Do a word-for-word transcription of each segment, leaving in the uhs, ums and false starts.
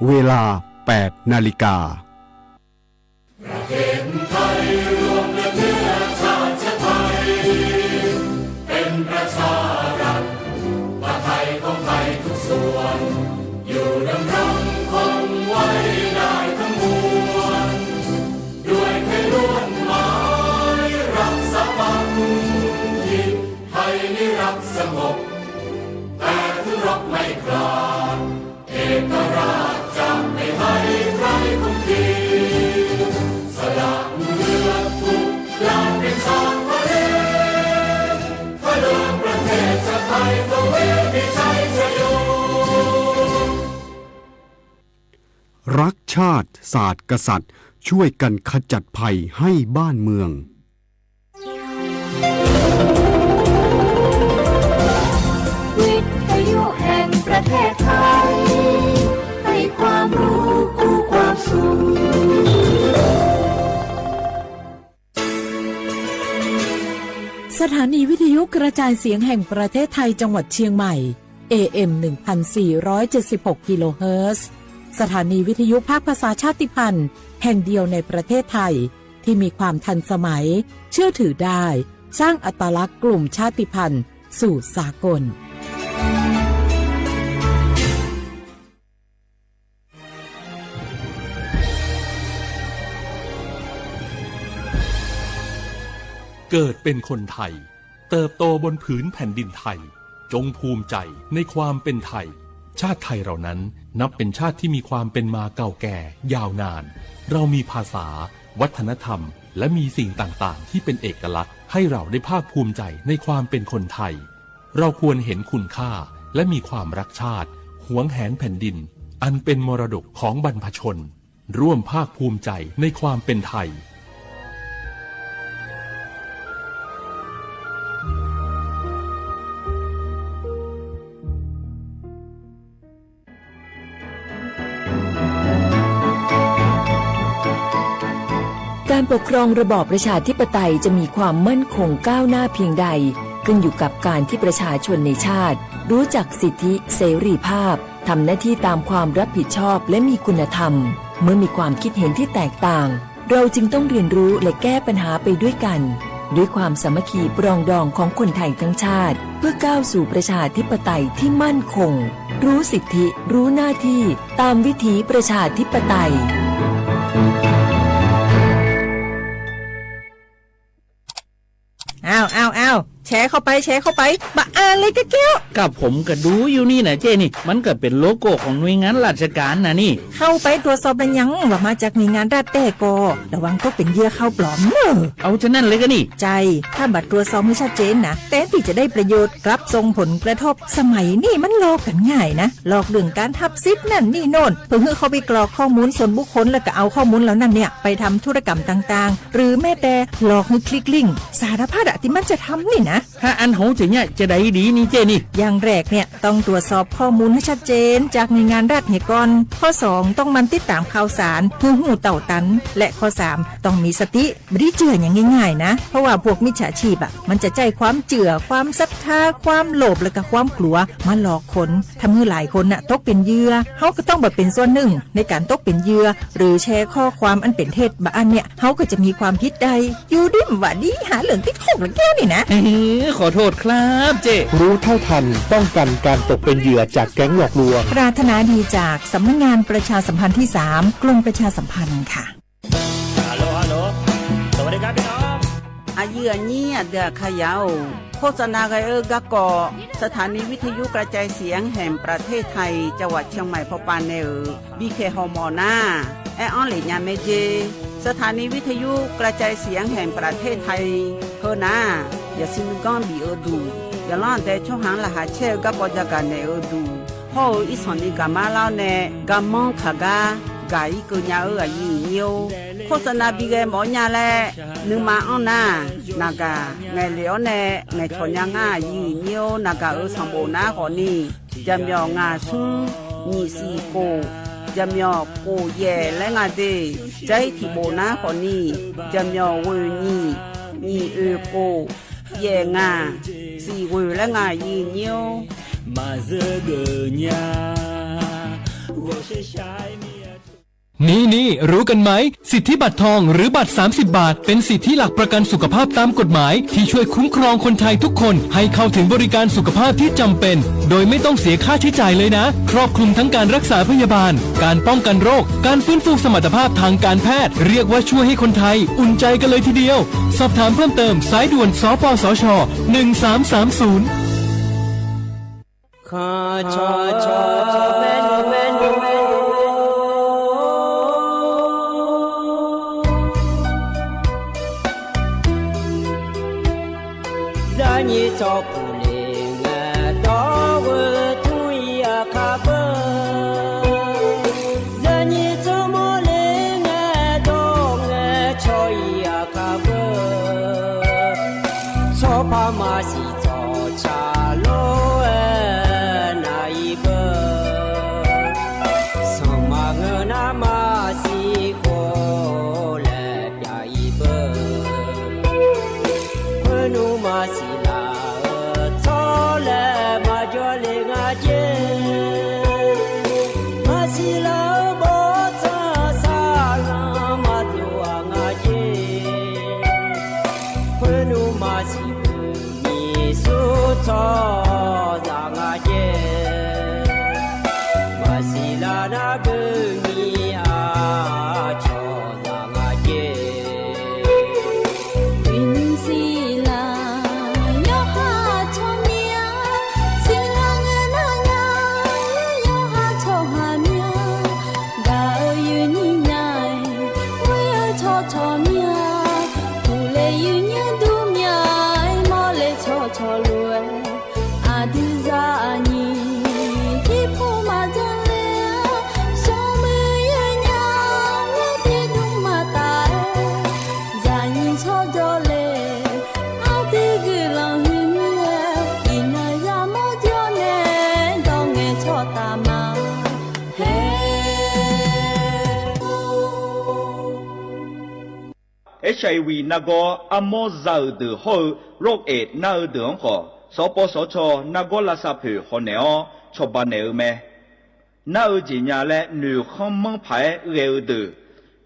เวลา แปดนาฬิกา ประเทศไทยรวมและเนื้อชาติไทย เป็นประชารัฐ ประไทยของไทยทุกส่วน อยู่ดำรงคงไว้ได้ทั้งมวล ด้วยไทยล้วนหมายรักสามัคคี ไทยนิรักสงบ แต่ถึงรบไม่กล้า เอกราชจะไม่ให้ใครคุมขีด สละเลือดทุกอย่างเป็นชาติทะเล เพื่อเดินประเทศชาติไทย ก็ไม่มีชัยชโย รักชาติ ศาสตร์ กษัตริย์ ช่วยกันขจัดภัยให้บ้านเมือง วิทยุแห่งประเทศไทย ให้ความรู้คู่ความสุข สถานีวิทยุกระจายเสียงแห่งประเทศไทยจังหวัดเชียงใหม่ เอเอ็ม หนึ่งพันสี่ร้อยเจ็ดสิบหก กิโลเฮิรตซ์ สถานีวิทยุภาคภาษาชาติพันธุ์แห่งเดียวในประเทศไทย ที่มีความทันสมัย เชื่อถือได้ สร้างอัตลักษณ์กลุ่มชาติพันธุ์สู่สากล เกิดเป็นคนไทย เติบโตบนผืนแผ่นดินไทย จงภูมิใจในความเป็นไทย ชาติไทยเรานั้นนับเป็นชาติที่มีความเป็นมาเก่าแก่ยาวนาน เรามีภาษา วัฒนธรรม และมีสิ่งต่างๆ ที่เป็นเอกลักษณ์ ให้เราได้ภาคภูมิใจในความเป็นคนไทย เราควรเห็นคุณค่า และมีความรักชาติ หวงแหนแผ่นดิน อันเป็นมรดกของบรรพชน ร่วมภาคภูมิใจในความเป็นไทย การปกครองระบอบประชาธิปไตยจะมีความมั่นคงก้าวหน้าเพียงใด ขึ้นอยู่กับการที่ประชาชนในชาติ รู้จักสิทธิเสรีภาพ ทำหน้าที่ตามความรับผิดชอบ และมีคุณธรรม เมื่อมีความคิดเห็นที่แตกต่าง เราจึงต้องเรียนรู้และแก้ปัญหาไปด้วยกัน ด้วยความสามัคคีปรองดองของคนไทยทั้งชาติ เพื่อก้าวสู่ประชาธิปไตยที่มั่นคง รู้สิทธิ รู้หน้าที่ ตามวิถีประชาธิปไตย อ้าว อ้าว อ้าว แชร์เข้าไป แชร์เข้าไป บะอ่านเลยกะแก้ว ก็ผมก็ดูอยู่นี่นะเจ้นี่ มันก็เป็นโลโก้ของหน่วยงานราชการนะนี่ เข้าไปตรวจสอบแล้วยัง ว่ามาจากหน่วยงานรัฐแต๊ก็ ระวังตกเป็นเหยื่อข่าวปลอมเนอะ เอาฉะนั้นเลยก็นี่ ใช่ ถ้าบ่ตรวจสอบให้ชัดเจนนะ แทนที่จะได้ประโยชน์ กลับส่งผลกระทบ สมัยนี้มันหลอกกันง่ายนะ หลอกเรื่องการฮับสิทธิ์นั่นนี่โน่น เพื่อให้เขาไปกรอกข้อมูลส่วนบุคคล แล้วก็เอาข้อมูลเหล่านั้นเนี่ย ไปทำธุรกรรมต่างๆ หรือแม้แต่หลอกให้คลิกลิงก์ สารพัดอะที่มันจะทำนี่นะ ถ้าอันโหจะเนี่ยจะได้ดีนี่เจ้นี่ อย่างแรกเนี่ย ต้องตรวจสอบข้อมูลให้ชัดเจนจากหน่วยงานรัฐเหียก่อน ข้อสอง ต้องหมั่นติดตามข่าวสาร เพื่อฮู้เต้าตัน และข้อสาม ต้องมีสติ ไม่ได้เจื่ออย่างง่ายๆนะ เพราะว่าพวกมิจฉาชีพอะ มันจะใช้ความเจื่อ ความศรัทธา ความโลภ และก็ความกลัว มาหลอกคน ทำให้หลายคนน่ะตกเป็นเหยื่อ เฮาก็ต้องบ่เป็นส่วนหนึ่งในการตกเป็นเหยื่อ หรือแชร์ข้อความอันเป็นเท็จ บะอันเนี่ย เฮาก็จะมีความผิดได้ อยู่ดีบ่าดี หาเรื่องติดคุกละแก้วนี่นะ เอ้อ ขอโทษครับเจ้ รู้เท่าทัน ป้องกันการตกเป็นเหยื่อจากแก๊งหลอกลวง ปรารถนาดีจากสำนักงานประชาสัมพันธ์ที่สาม กรมประชาสัมพันธ์ค่ะ Hello hello สวัสดีครับพี่น้อง Aqyuif aqnyir aqdui aqkaqyaq-or, โฆษณา ghae-eu garkawv สถานีวิทยุกระจายเสียงแห่งประเทศไทย จังหวัดเชียงใหม่ pawpav nae-euq bikhaeq hawmawf nar, aer-anr lef nya mae jer. สถานีวิทยุกระจายเสียงแห่งประเทศไทย heu nar, yaqsui nuiganr bif-eu duq, yaqlanr aqdae tsawrhaq-anr laqkhaq caer-eu garkawv jagaq naeq-eu duq, hawr-eu irsanq ni gaqmar lar-awr nae garmanr kaq gar gaq-ir keuv nya-eu aqyuif aqnyir-or, โฆษณา bi ghae mawf-awr nya laer nuima anr nar, naqgaq ngaeqlef-awr nae ngaeqcawq nya ngar aqyuif aqnyir-or. Naqgaq-euq sanqbof nar khawfni, jaqmyawf ngaq smr nyiq siq khof, jaqmyawf khof yaef laer nga de. Jar-ir tiqbof nar khawfni, jaqmyawf ghoeq nyiq, nyiq oeq khof, yaef ngaq, siq ghoeq laer nga aqyuif aqnyir-or. Maqzeur geuf nya, นี่ๆ รู้กันไหม สิทธิบัตรทองหรือบัตร สามสิบบาท เป็นสิทธิหลักประกันสุขภาพตามกฎหมาย ที่ช่วยคุ้มครองคนไทยทุกคนให้เข้าถึงบริการสุขภาพที่จำเป็น โดยไม่ต้องเสียค่าใช้จ่ายเลยนะ ครอบคลุมทั้งการรักษาพยาบาล การป้องกันโรค การฟื้นฟูสมรรถภาพทางการแพทย์ เรียกว่าช่วยให้คนไทยอุ่นใจกันเลยทีเดียว สอบถามเพิ่มเติม สายด่วน สปสช หนึ่งสามสามศูนย์ Zaqnyiq tsawrpuq le ngae dawr-eu tmr-ir aqkar beu. Zaqnyiq tsawrmawr le ngae dawr ngae cawr-ir aqkar beu. Tsawrpar maqsiq tsawrca lor-aer nar-ir beu. Sanqpaq ngeur nar maqsiq khof laer pyav-ir beu. Khoernmr maqsiq laf-eu tsawrlaeq maqjawr le nga jer. Maqsiq laf-eu bawrtsanq saqlanq maqdov-aq nga jer. Khoernmr maqsiq beu nyiq smr tsawrhaqzaq nga jer. Maqsiq laf nar beu nyiq aqcawq zaq nga jer. Uiqnymr siqlaq yawqha tsawrmyanr, siqlaq ngae nar nya, yawqha tsawrhaq myanr, gaq-eu yoeqnyir nya-aer, ghoer-eu tsawrcawq myanr, uqle yoeqnyir dur myanr-aer, mawrle tsawrcawq lof-aer, aqdui zaqnyiq jirpov maqjan le-awr, smrmuiq yoeqnya-aer tiqdmr maqtaf-aer, zaqnyiq tsawrjawr le, aqdui guiqlanq huiqmir-aer, iqnan yamawr jawr nae dawr ngae tsawrtaf ma. Hae. Hiv nargawr armawr za-euq deuq hawr-eu Rock Aid nar-eu deuq-anr khawf, sawqpawv sawqcawq nargawr lavsav poeq hawnaeq-awr cawba naeq-eu mae. Nar-eu jeq nya laer noeqkhanr manr paq-aer ghae-eu deuq,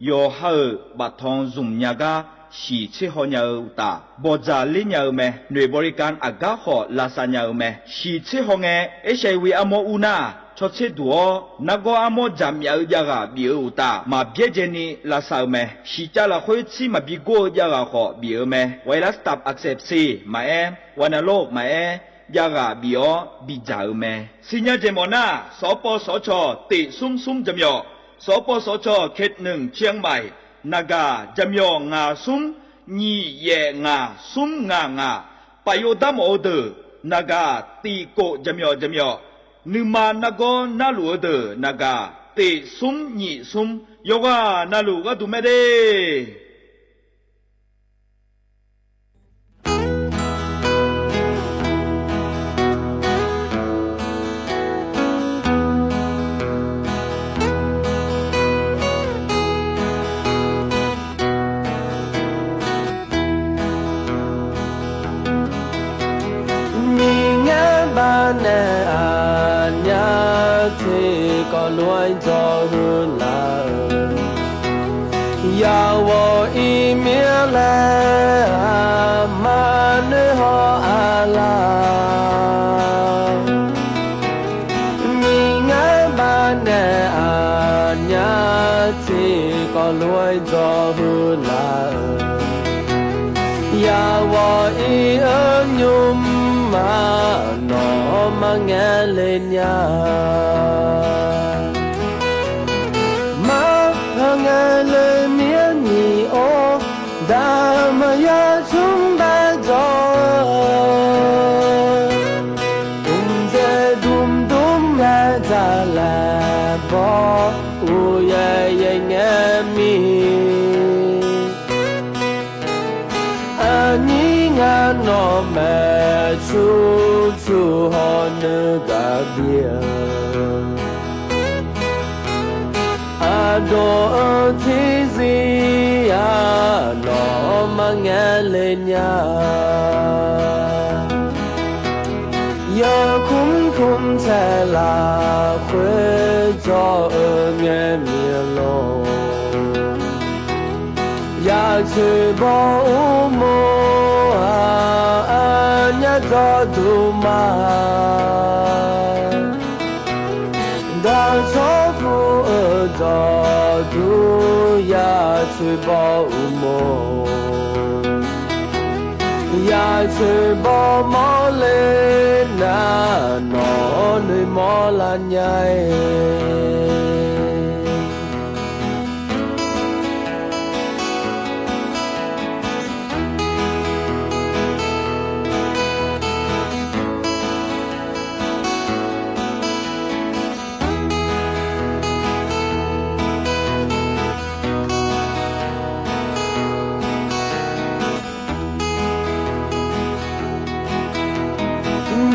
yawqha-euq baftanq zmq nya gar shiq tser haw nya-eu uqtaf, bawqdzaq ler nya-eu mae. Noeq bawrikan aqgar khawf lavsav nya-eu mae. Shiq tser haw ngae, hiv armawr ur nar, cawtser duq-awr nargawr armawr jaqmyaf-eu javghaq bif-eu uqtaf, maq byaerdzaeni lavsav-eu mae. Shiqcav lafkhoer tsir maqbi gor-eu javghaq khawf bif-eu mae. ไวรัสตับอักเสบซี maqaer, วาณโรค maqaer, javghaq bif-awr bidzaq-eu mae. Sirnya jeq mawf nar, sawqpawv sawqcawq teq smr smr jaqmyawf, sawqpawv sawqcawq เขตหนึ่ง เชียงใหม่, naqgaq jaqmyawf ngaq smr nyiq yaef ngaq smr ngaq ngaq, paf yov dar mawf-eu deuq naqgaq tiq kof jaqmyawf jaqmyawf, nuima nargawr narluf-eu deuq naqgaq teq smr nyiq smr, yawqghaq navluf gharduq mae de. Miqngar baqnaeq aqnyaf tiqkawv lof-aer dzawr huiq laf-eu, yawqghaq iqmir laer aqma noeq haw-a lar. Miqngar baqnaeq aqnyaf tiqkawv lof-aer dzawr huiq laf-eu, yawqghaq iq-eu nymrma nawq-anr marngae le nya. Marpanq ngae le mirni-or, daqmaqya tsmr bae dzawr-eu, dmqdzae dmqdmr ngae dzaqlaer bawr, uqyaer yaer ngae mir. Aqnyir ngar nawq maeq cur cur hawr nuigaq bif-eu, aqdawq-eu tiqzir-aq nawq-anr marngae le nya. Yawkmr kmr taeq lafkhoer Dawq-eu ngae miqlor, ya'coeq baw uqmov-aq, aqnyaf dzawqduq ma. Dawqtawvluf-eu dzawqduq ya'coeq baw uqmov, ya'coeq baw mawrle nar, nawq-anr noeqmawr lar nya-iq.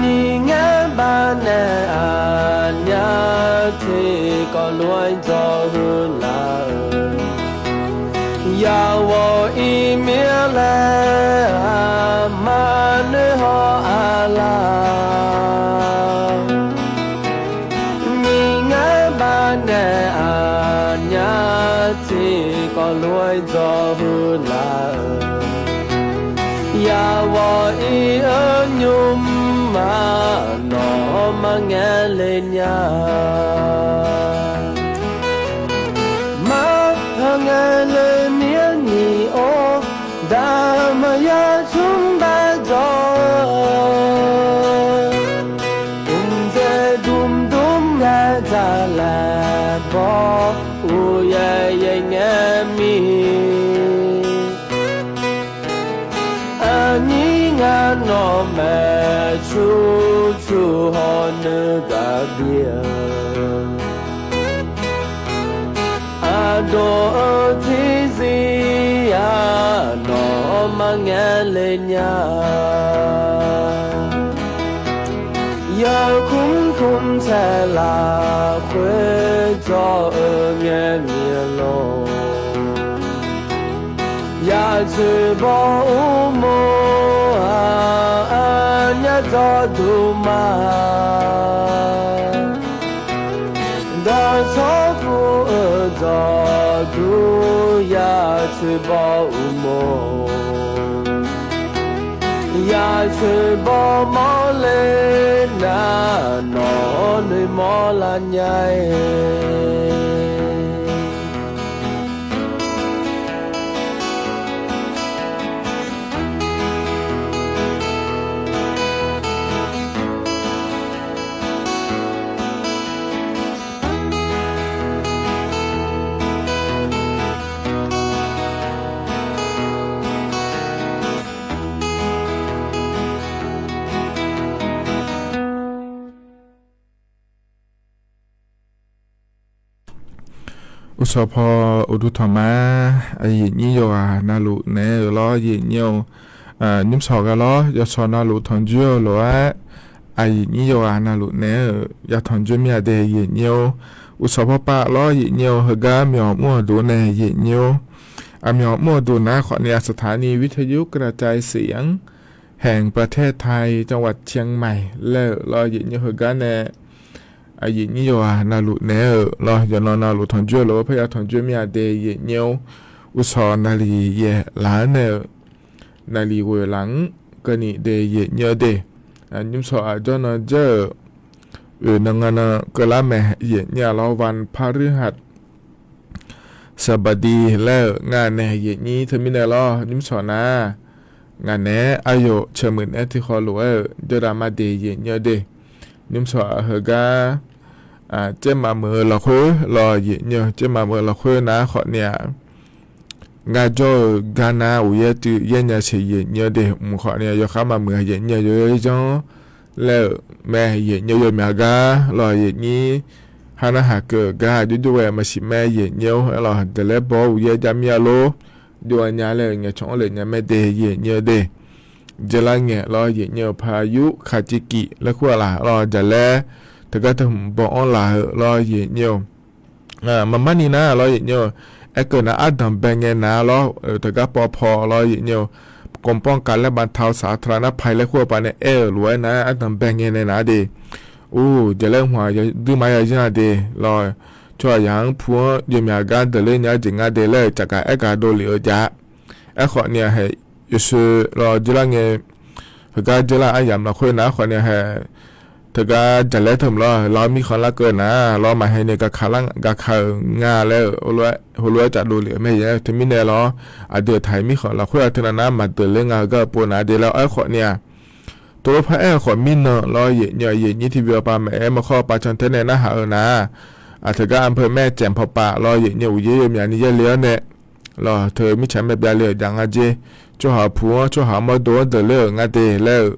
Nyiq ngar baq nae aqnyaf tiqkawv lof-aer dzawq huiq laf-euq, yawq ghawq iqmir laer aqma noeq haw aqlaf. Nyiq ngar baq nae aqnyaf tiqkawv lof-aer dzawq huiq laf-euq, yawq ghawq iq-eu nymr-aq, nawq-anr mar ngaer le nya-a. Mar taq ngae le mir-anr nyiq-or, daq maqya tsmr bae dzawq-eu, mqdzaeq dmdmr nae dzaqlaer baw, uqyaer yaer ngae mir. Aqnyir ngar nawq maeq tsur tsur hawr nuigaq bir-eu, aqdawq-eu tiqzir-aq, nawq-anr mar ngaer le nya-a. Yawkmr kmr taeq lafkhoer dzawq-eu ngae miqlor, ya'coeq baw uqmov-aq, aqnyaf dzawqduq ma. Dawqtawvluf-eu dzawqduq ya'coeq baw uqmov, ya'coeq baw mawrle nar, nawq-anr noeqmawr lar nya-iq. Uqshawq paw uqduq tanqma, aqyuif nyir yawqghaq navluf naeq-aer-euq lawr, yif nyir-or. Nymrshawq ghae lawr, yawshawq navluf tanqjoer-eu lof-aer, aqyuif nyir yawqghaq navluf naeq-aer-euq yatanq joer mir-a de, yif nyir-or. Uqshawq paw pav lawr, yif nyir-or. Heugar myawq mr-euq duq nae yif nyir-or. Aqmyawq mr-euq duq nar khawfni สถานีวิทยุกระจายเสียงแห่งประเทศไทย จังหวัดเชียงใหม่ laer-euq lawr, yif nyir-or. Heugar nae aqyuif nyir yawqghaq navluf naeq-aer-euq lawr, yawqnan navluf tanqjoer-eu lof-aer parya tanqjoer mir-a de, yif nyir-or. Uqshawq naqliq yaeq laq-anr nae-euq, naqliq ghoeq laq-anr keuvni de, yif nyir-eu de. Nymrshawq aqjawr nan jawr-euq oeq nan nga nan keuvlar mae, yif nyir-a lawr, วันพฤหัสบดี laer-euq nga nae yif nyir. Teumirnae lawr, nymrshawq nar ngaq naeq-aer aqyawf ceuq muiq naeq-aer tiqkhawv lof-aer-euq jawrdav mar de, yif nyir-eu de. Nymrshawq heugar caermaf meuq-eu lafkhoer lawr, yif nyir-eu. Caermaf meuq-eu lafkhoer nar khawfni-aq, ngar jawr-eu gar nar uqyaer tuiv yaer nya siq, yif nyir-eu de. Mq khawfni-aq yawkhar maqmuiq, yif nyir-eu. Yawyaer janr laer-euq mae, yif nyir-eu. Yawmyaq gar lawr, yif nyir. Har narhaq keuv-euq gar aqjox jov ghae maqsiq mae, yif nyir-or. Aerlawq, daqlaer baw-awr uqyaer jav mir-a lor, jov ghae nya laer-euq ngaeqcawq-anr le nya mae de, yif nyir-eu de. Jeq lar ngaeq lawr, yif nyir-eu. พายุคาจิกิ laer kur-aq laq lawr, jaqlaer teugar teuhmq baw-anr laf-eu lawr, yif nyir-eu. Maqmar ni nar lawr, yif nyir-eu. Aerkeuv nar ardanq bae ngae nar lawr, teugar paw paw lawr, yif nyir-eu. กรมป้องกันและบรรเทาสาธารณภัย laer kur-eu paq nae aer-euq lof-aer nar ardanq bae ngae nae nar de. Ur, jaqlaer hmq-aq duimaf ya yanr-a de lawr. Tsawrhaqzaq-anr pu-anr yawmyaq gar deuqler nya-eu jeq nga de laer-euq caqgaq aergaq dovlef-eu jav-a. Aerkhawf ni-aq haeq yawshoe lawr dzeurlar ngae, heugar dzeurlar aryamq lafkhoer nar, aerkhawf ni-aq haeq teugar jaqlaer teu mq lawr, lar-awr mirkhanq larkeuv nar lawr, maqhae ni gaka-euq nga laer-euq heulof-aer caf dovlef-euq mae. Teumirnae lawr, aqdui-euq taq-iq mirkhanq lafkhoer-aq teunav nar maqdeuqler nga heugar-eu pov nar de laer-awr, aerkhawf ni-aq teulof par aer-eu khawf mirnan lawr, yaeq nyi yaeq nyir tiqbi awqpav maqaer maqkhawr awqpav cantae nae narhaq-eu nar, aq teugar anpeu maer caeq pawpav lawr, yaeq nyi uqyaer yawmyaq ni yaerle-awr nae lawr, teu mirtsaq maqbyav le-euq jav nga jer. Tsawrhaq pu-anr tsawrhaq mawrdo-anr deuqler-euq nga de laer-euq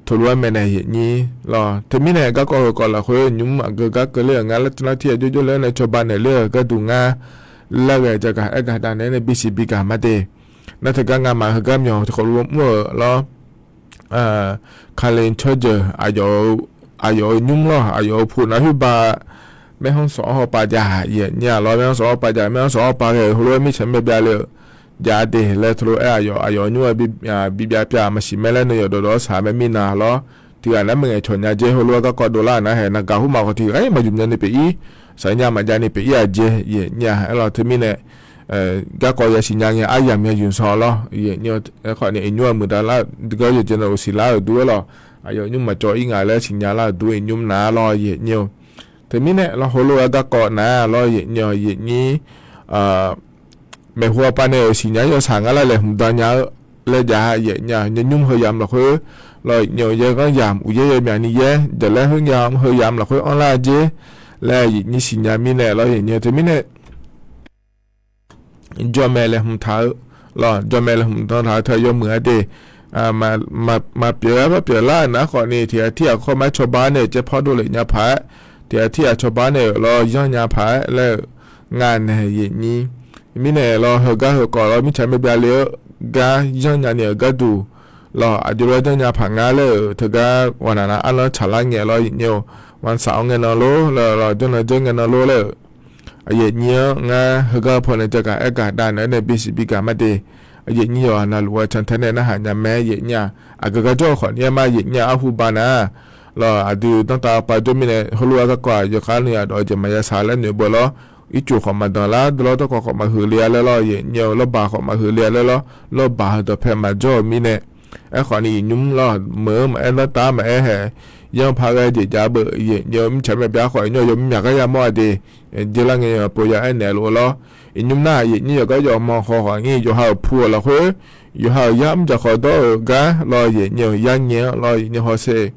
teulof-aer maeqnaeq yaeq nyir lawr. Teumirnae garkawv heukawv lafkhoer nymr aqgeu gar keuvler-euq nga laer teunar tir-aq jawrjawr ler-awr nae cawba naeqler-euq gharduq ngar laer ghae jaqgaq aergaq dav naeq-aer nae bisiq bigaq ma de. Nar teugar ngamaf heugar myawq tiqkhawf lof mr-euq lawr, Kalen tsawrjeuq aqyawf-euq nymr lawr, aqyawf-euq pu nar khoerba maerhanr sawq-anr hawpav jav yaeq nyir-a lawr, maerhanr sawq-anr hawpav jav, maerhanr sawq-anr hawpav ghae heulof-aer mirtsaq maqbyav le-euq jav de laer teulof-aer aqyawf aqyawf nymr-eu bibyav pyav maqsiq mae laer nuiyawq dawqdawq-awr shaq mae mirnan lawr. Tiqghaq nar maqngaeq cawq nya jer heulof-aer garkawv dovlar-euq nar haeq naqgaq hur maf khawf tiqghaq-ir maqjmq nya ni pyeuf-ir, shaq nya maqjav ni pyeuf-ir-aq jer yaeq nyir-a. Aerlawq teumirnae garkawv yasiq nya ngae aryamq nya yuf sanq lawr, yaeq nyir-a. Aerkhawf ni iqnymr-aq muiqdav lar-euq gar yawqjeq navluf siqlar-euq dur-aer lawq, aqyawf nymr maqcawv-ir nga laer siqnya lar-euq dur iqnymr nar lawr yaeq nyir-a. Teumirnae lawr heulof-aer garkawv nar lawr yaeq nyir-a, yaeq nyir maeqhu awqpav nae-euq siqnya yawshaq ngar lar laeqhmq dan nya-eu laer jav yaeq nyir-a. Nymr heu yamq lafkhoer lawr yaeq nyir-a, yaerghanr yamq uqyaer yawmyaq ni yaer jaqlaer khoer yamq heu yamq lafkhoer anrlar jer laer yaeq nyir siqnya mirnae lawr yaeq nyir-a. Teumirnae jawqmaeq laeqhmq taq-eu lawr, jawqmaeq laeqhmq dan taq-eu teu yawmuiq-a de. Maqpyeuf-aer barpyeuf lar-euq nar khawf ni tiqghaq tir ghaq kawr ma-aer cawba-awr nae caer pawr dovlef nya paq-aer, tiqghaq tir ghaq cawba-awr nae-euq lawr yanr nya paq-aer laer-euq nga nae yaeq nyir. Mirnae lawr heugar heukawv lawr mirtsaq maqbyav le-eu gar yanr nya ni-euq gharduq lawr aqjox lawr janrnya paq ngar laer-euq teugar ghawqnaq nav arlanr tsaqlar ngae lawr yaeq nyir-a. Ghawqshaq-anr ngae nan lor laer lawr janrnan janr ngae nan lor laer-euq yaeq nyir-anr ngar heugar paw nae jagaq aergaq dav naeq-aer nae bisiq bigaq ma de. Yaeq nyir yawqha navluf-eu cantae nae narhaq nya mae yaeq nyir-a. Aqgeu gar jawr-eu khawf ni-aer ma yaeq nyir-a arhu ba nar lawr aqdui danrtav pav jawr mirnae heulof-aer garkawv-aq yawkhav nuiya dawq-eu jeq maqya shaq laer noeq beu lawr. Ircuf khawf maqdanq lar dawr lawr dawrkawv khawf maqhuiq le-a laer lawr yaeq nyir-a. Lawrbaq khawf maqhuiq le-a laer lawr. Lawrbaq heu dawqpae maqjawr-eu mirnae Aerkhawf ni iqnymr lawr meuq-anr maqaer, lanrtav-anr maqaer hae, yanr paq ghae jeq jav beuv yaeq nyir-eu mirtsaq maqbyav khawf iqnymr-aq yawmuiq myaq gar yamawr-a de. Jeq lar ngae-a pov ya aernaeq lof-eu lawr. Iqnymr nar yaeq nyir yawqgar yawf manq khawf khawf ngir yawqha-euq pu-euq lafkhoer, yawqha-euq yar mr dzaq khawf dawr-euq gar lawr yaeq nyir-eu yar ngae-anr lawr yaeq nyir hawsher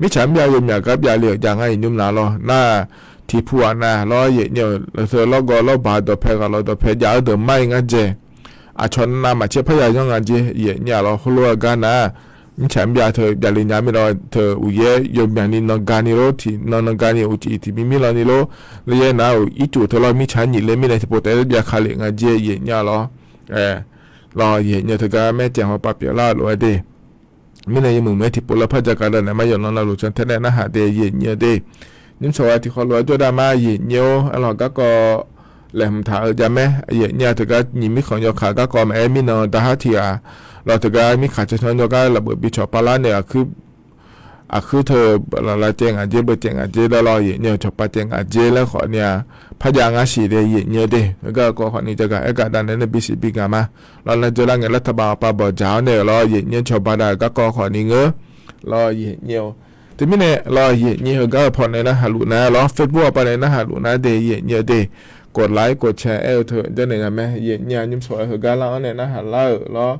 mirtsaq mr byav yawmuiq myaq gar byav le-euq jav ngar iqnymr nav lawr nar, tiqpu ghaq nav lawr yaeq nyir-eu lafseu lawrgawv lawrbaq dawqpae ghaq lawr dawqpae jav-eu deuq mar-ir ngar dzae. Aqcawq navnav maqtser parya yanr nga jer yaeq nyir-a lawr heulof-aer gar nar, mirtsaq mr byav teu byav le nya mirnae teu uqyaer yawmuiq myaq ni nan ga ni lor, tiqnan nan ga ni uqcif tiqmir mir lan ni lor, laer yaer nar-euq ircuf teu lawr mirtsaq nyiq le mirnae tiqpov taef-aer byav ka lef nga jer yaeq nyir-a lawr. Lawr yaeq nyir-eu teugar maer caev haw pav pyeuflar-eu lof-aer de. Mirnae yawmuiq muiq-aer tiqpov lar par jagaq dav naeq ma yawqnan navluf cantae nae narhaq de yaeq nyir-eu de. Nymr sawq ghae tiqkhawv lof-aer jawrdav ma yaeq nyir-or, aerlawq garkawv laeqhmq taq-eu jav mae yaeq nyir-a. Teugar nyiq mirkhanq yawkaq garkawv maqaer mirnan daqhar tiq ghaq lawr teugar mirkhanq cancan jawrgar lafbeuf bi cawq pav lar nae aqkuir teu laf lar caev ngaq jer beu caev ngaq jer laer lawr yaeq nyir-eu cawq pav caev ngaq jer laer khawf ni-a, par jav ngar siq de yaeq nyir-eu de. Heugar-eu kawv khawf ni jagaq aergaq dav naeq-aer nae bisiq bigaq ma. Lawr nar dzeurlar ngae lar taqbaq aqpav bawq dzaq-awr nae-euq lawr yaeq nyir-eu cawq pav dav-euq garkawv khawf ni ngeur lawr yaeq nyir-eu. Teumirnae lawr yaeq nyir heugar-eu paw nae narhaq luf nar lawr Facebook-a paw nae narhaq luf nar de yaeq nyir-eu de. กดไลค์ กดแชร์ aer-eu teu janrnaeq nya mae yaeq nyir-a. Nymr sawq-aer heugar lar-anr nae narhaq lar-euq lawr.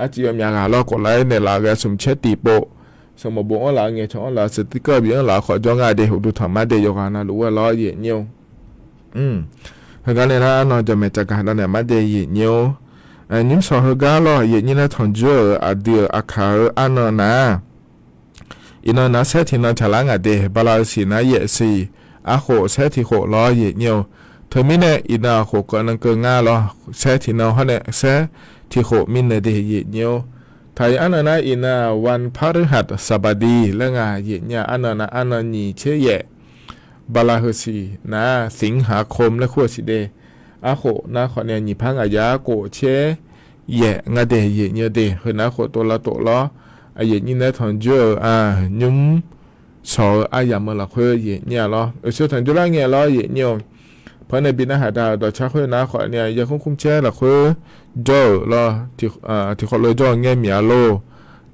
Arciv yawmyaq ghaq lawr กดไลค์ naeqlaf-eu ghae smq caer tiqpov, smq mawq bof-anr laf-eu ngaeqcawq-anr laf-eu seuqtir keuv bif-anr laf-eu khawf jawr nga de. Heuqduq tanq ma de yawqghaq navluf-aer lawr yaeq nyir-eu. Heugar nae nar arnan jaqmaeq caqgaq dav naeq ma de yaeq nyir-or. Nymr sawq heugar lawr yaeq nyir nar tanqjoer-euq aqdui-euq aqkaq-eu arnan nar, iqnan nar saer tiqnan caqlar ngaq de. Bala-eu siq nar yaef siq, arkhof saer tiq khof lawr yaeq nyir-eu. Teumirnae iqnan aqkhof keuv nan keuv ngar lawr saer tiqnan hawr nae saer tiq khof mirnae de yaeq nyir-or. Taq-iq arnan nar iqnan วันพฤหัสบดี laer nga yaeq nyir-a. Arnan nar arnan nyiq tser yaef, bala heu siq nar สิงหาคม laer kur-eu siq de. Arkhof nar khawf ni nyiq par ngaq yar khof tser yaef nga de yaeq nyir-eu de. Heu nar khof tov lar tov lawr. Yaeq nyir nae tanqjoer-euq nymr shawq-eu aryamq-eu lafkhoer yaeq nyir-a lawr. Oeqsoer tanqjur lar ngae lawr yaeq nyir-eu. Pawq-anr nae bi narhaq da-euq dawqcar khoer nar khawf ni-a, yarkmr kmrcaer lafkhoer jawr-euq lawr, tiqkhawf lof-aer jawr-eu ngaer miq-a lor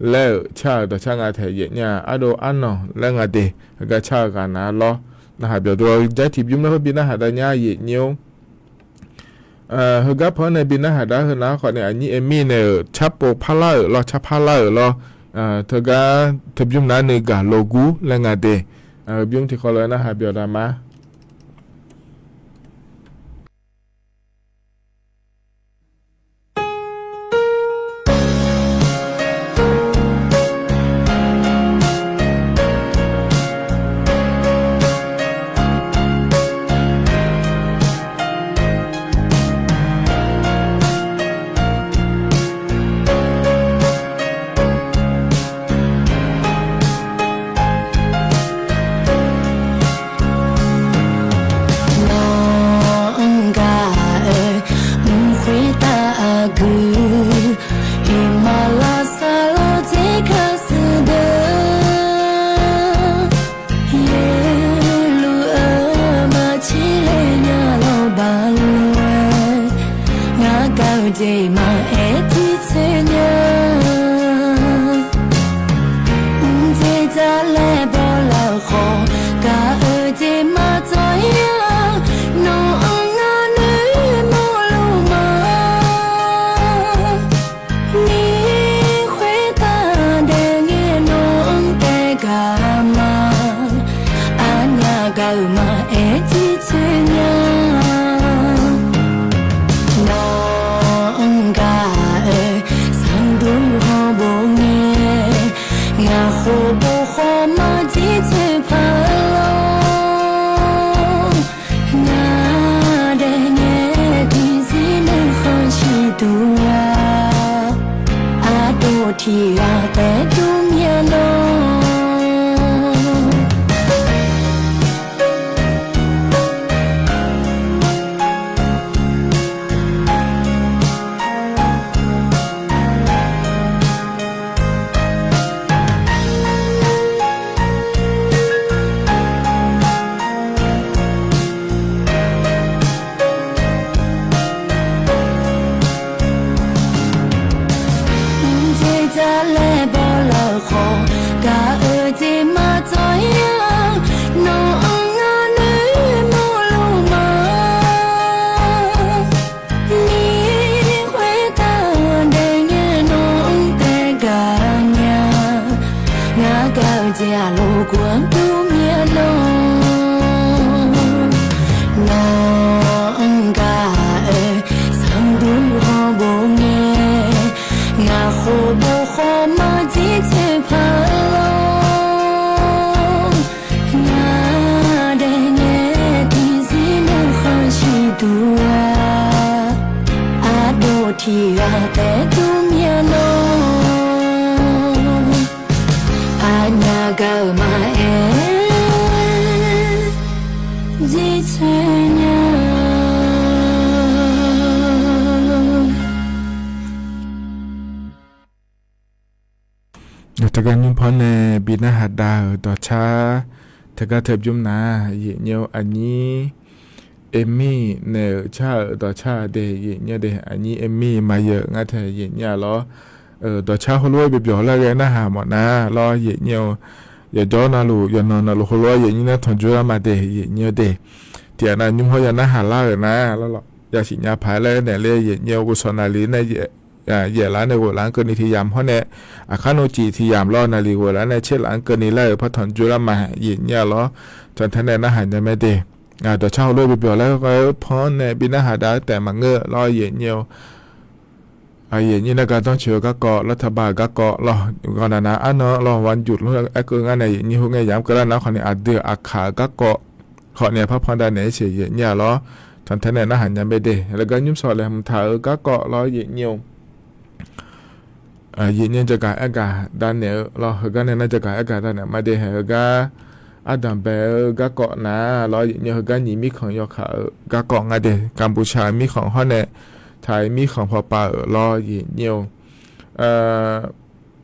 laer-euq car-euq dawqcar nga taeq yaeq nyir-a. Ardov arnanq laer nga de, heugar car-eu ghaq na lawr. Narhaq byawq dov-awr jar tiqbymr nar khoer bi narhaq da nyar yaeq nyir-or. Heugar pawq-anr nae bi narhaq dar heu nar khawf ni aqnyir Amy nae-euq carpov parlar-euq lawr, carpar lar-euq lawr. Teugar teubymr nar nuigaq logur laer nga de. Bymr tiqkhawf lof-aer narhaq byawq da ma. Nawq-anr gaq-aer mq khoertav aqgeu, iqmalavsar lawr dzer kar shuir deuq, yaerluf-eu maqcir laer nya lawr baq lof-aer, ngar gaq-eu jeq maqaer tiqtsoeq nya. Mqdzer dzar laer bawlar-eu khawf, gaq-eu jeq maqdzawr-ir-a. Nawq-anr ngar noeqmawr luf ma. Miqkhoer taq daef ngae nawq-anr taef gaq ma. Aqnyaf gaq-euq maqaer tiqtsoeq nya. Nawq-anr gaq-aer sanqdur hawbof ngae, ngaq khof bof khawf maqjir tsoeq paq lawr. Ngar daef ngae tiqzir nuikhanr ciqduq-a, ardov tiqghaq taef dur myav lawr. Mqdzer dzar laer bawlar-eu khawf, gaq-eu jeq maqdzawr-ir-a. Nawq-anr ngar noeqmawr luf ma. Miqkhoer taq daef ngae nawq-anr taef gaq nya. Ngar gaq-eu jeq-aq lof guf-anr dur myav lawr. Nawq-anr gaq-aer sanqdur hawbof ngae, ngaq khof bof khawf maqjir tsoeq paq lawr. Ngar daef ngae tiqzir nuikhanr ciqduq-a, ardov tiqghaq taef dur myav lawr. Aqnyaf gaq-euq maqaer jir tsoeq nya. Teugar nymr pawr nae bi narhaq dav-euq dawqcar, teugar teubymr nar, yaeq nyir-eu aqnyir Amy nae-euq car-euq dawqcar de, yaeq nyir de, aqnyir Amy maqyaeq ngar tae yaeq nyir-a lawr. Dawqcar heulof-aer bi byawq lar ghae narhaq mawf nar lawr, yaeq nyir-eu. Yawqjawr navluf yawqnan navluf heulof-aer yaeq nyir nar tanqjoe lar ma de, yaeq nyir-eu de. Tiqghaq nav nymr hawr ya narhaq lar-euq nar lawr, yasiq nya paq-aer laer naeq ler yaeq nyir-eu ghovshaw naqli nae yaeq laf-anr nae ghof laf-anr keuvni tiq yamq hawr nae, aqkar nmr cif tiq yamq lawr naqli ghof laf-anr nae tser laf-anr keuvni laer-euq par tanqjoe lar ma, yaeq nyir-a lawr. Tanqtae nae narhaq nya mae de. Dawqcar heulof-aer bi byawq lar ghae-eu pawr nae bi narhaq dav-aer taef maqngeur lawr, yaeq nyir-eu. Yaeq nyir nar gardanr coeq-eu garkawv lawr, taqba-euq garkawv lawr, ghanqnaq nav arnan lawr, วันหยุด lawr aerkeuv ngar nae yaeq nyir hu ngae yamq keuvlar nar khawf ni aqdui-euq aqkaq-euq garkawv khawf ni aqpar pan dav naeq-aer siq yaeq nyir-a lawr. Tanqtae nae narhaq nya mae de. Lafgar nymr shawq laeqhmq taq-euq garkawv lawr, yaeq nyir-eu. Yaeq nyir jagaq aergaq dav naeq-eu lawr, heugar nae nar jagaq aergaq dav naeq ma de. Heugar ardanq bae-eu garkawv nar lawr, yaeq nyir heugar nyiq mirkhanq yawkaq-eu garkawv nga de. Ganqbuqshaq-euq mirkhanq hawr nae taq-iq mirkhanq pawpav-euq lawr, yaeq nyir-eu.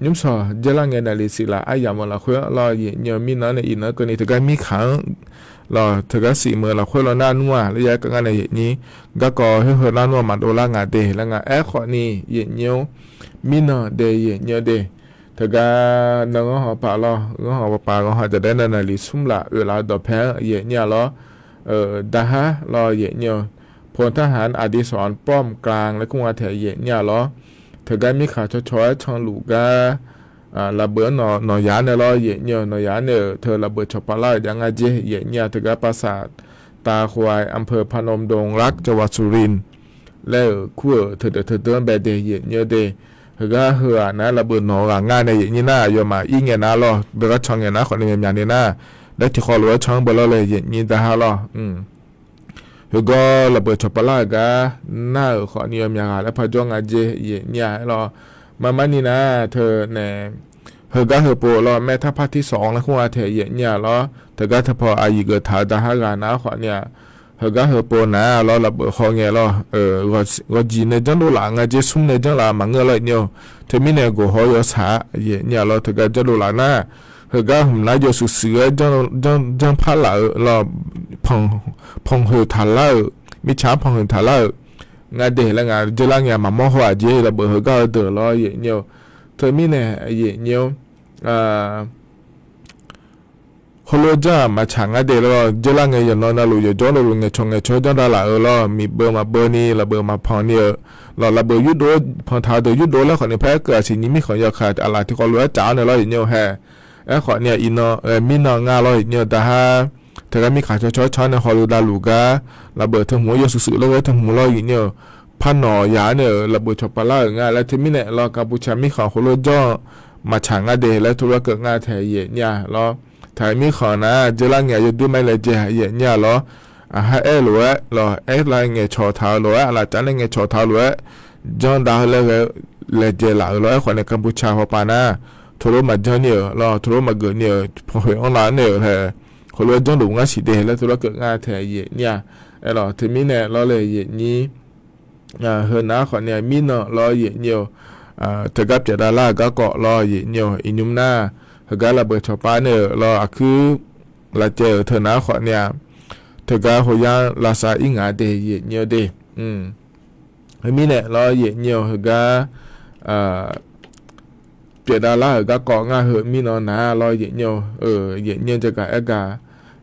nymrshawq dzeurlar ngae naeqle siq laf aryamq-euq lafkhoer lawr, yaeqnyir-eu mirnan nae iqnan keuvni teugar mirkhanq-anr lawr, teugar siq meuq-eu lafkhoer lawr nar nmr-aq, laer ya keuv ngar nae yaeqnyir garkawv khoerheu nar nmr-aq maqdov lar nga de laer nga. Aerkhawfni yaeqnyir-or, mirnan de yaeqnyir-eu de, teugar nan ghanrhan paq lawr, ghanrhan paq ghanrhan jadaer nae naeqle smr laf oeq laf-eu dawqpae-anr yaeqnyir-a lawr, daqhar lawr yaeqnyir-eu, พลทหารอดิศร ป้อมกลาง laer kur nga taeq yaeqnyir-a lawr, teugar mirkhanq cawcaw-aer canluf gar lafbeuq-anr nawq yaq-anr nae lawr yaeqnyir-eu, nawq yaq-anr nae-euq teu lafbeuq cawqpav lar-euq jav nga jer yaeqnyir-a. Teugar ปราสาทตาควาย อำเภอพนมดงรัก จังหวัดสุรินทร์ laer-euq kur-euq teudeuq teudeuq-anr bae de yaeqnyir-eu de. Heugar heu-aq nar lafbeuq nawq-eu ghaq nga nae yaeqnyir nar aqyawfmaf ir ngae nar lawr, beugar can ngae nar khawfni myaqmyaq ni nar, daer tiqkhawv lof-aer can-anr beu lawr le yaeqnyir daqhar lawr. Heugar lafbeuq cawqpav lar-euq gar nar-euq khawfni yawmyaq ghaq laer parjawr nga jer yaeqnyir-a aer lawr. Marmarni nar teunae heugar heupov lawr แม่ทัพภาคที่สอง laer kur nga taeq yaeqnyir-a lawr, teugar teupaw aqyuif geuf taq-eu daqhar ghaq nar khawfni-aq, heugar heupov nar lawr lafbeuq haw ngae lawr, ghawqjeq nae janrdov laf nga jer, smr nae janr laf maqngeur lawr yaeqnyir-eu. Teumirnae ghof haw yawshaq-a yaeqnyir-a lawr, teugar janrdov laf nar, heugar hmq nar yawshuif shuif-aer janr par laf-euq lawr, panqhoeq taqlar-euq, mirtsaq-anr panqhoeq taqlar-euq nga de laer nga. Dzeurlar ngae maqmawr haw-aq jer lafbeuq heugar-eu deuq lawr yaeqnyir-eu. Teumirnae yaeqnyir-or, heulof-aer janr-aq maqtsaq nga de lawr, dzeurlar ngae yawqnan navluf yawqjawr navluf ngaeqcawq ngaeqcawq-aer janr davlaf-euq lawr, miqbeu maqbeu ni lafbeuq maqpanq ni-euq lawr, lafbeuq yurdov-aer panq taq-eu deuq yurdov laer khawfni par-aer keuv-aq siqnyir mirkhanq yawkaq aqlaf tiqkawv lof-aer tsaf-awr nae lawr yaeqnyir-eu hae. Aerkhawfni-aq iqnan mirnan nga lawr yaeqnyir-eu daqhar, teugar mirkhanq cawcaw-aer can-awr nae hawluf davluf gar, lafbeuq teu hmq-anr yawshuif shuif laer ghae teu hmq lawr yaeqnyir-eu, par nawq yaq-anr nae-euq lafbeuq cawqpav lar-euq nga laer teumirnae lawr, กัมพูชา mirkhanq khoerlof-aer janr-eu maqtsaq nga de laer teulof-aer keuv nga taeq yaeqnyir-a lawr. Taq mirkhanq nar dzeurlar ngae yawdur ma-aer laejae yaeqnyir-a lawr. Aqhar aer lof-aer lawr, aer lar ngaeqcawq taq-eu lof-aer, aqlaf caf nae ngaeqcawq taq-eu lof-aer, janr dav-eu laer ghae laejae laf-euq lawr. Aerkhawfni กัมพูชา hawpaq nar, teulof maqjanr ni-euq lawr, teulof maqgeuf ni-euq, panqhoeq anr laf-anr nae-euq hae, khoerlof-aer janrluf ngar siq de laer teulof-aer keuv nga taeq yaeqnyir-a. Aer lawr teumirnae lawr le yaeqnyir, heunar khawfni-aq mirnan lawr yaeqnyir-eu, teugar pyeufdav lar-euq garkawv lawr yaeqnyir-eu, iqnymr nar, heugar lafbeuq cawqpav nae-euq lawr aqkuir lafcaev-euq teunar khawfni-aq, teugar hoyar lavsav ir ngaq de yaeqnyir-eu de. Heumirnae lawr yaeqnyir-eu heugar pyeufdav lar-euq garkawv ngar heu mirnan nar lawr yaeqnyir-eu, yaeqnyir-eu jagaq aergaq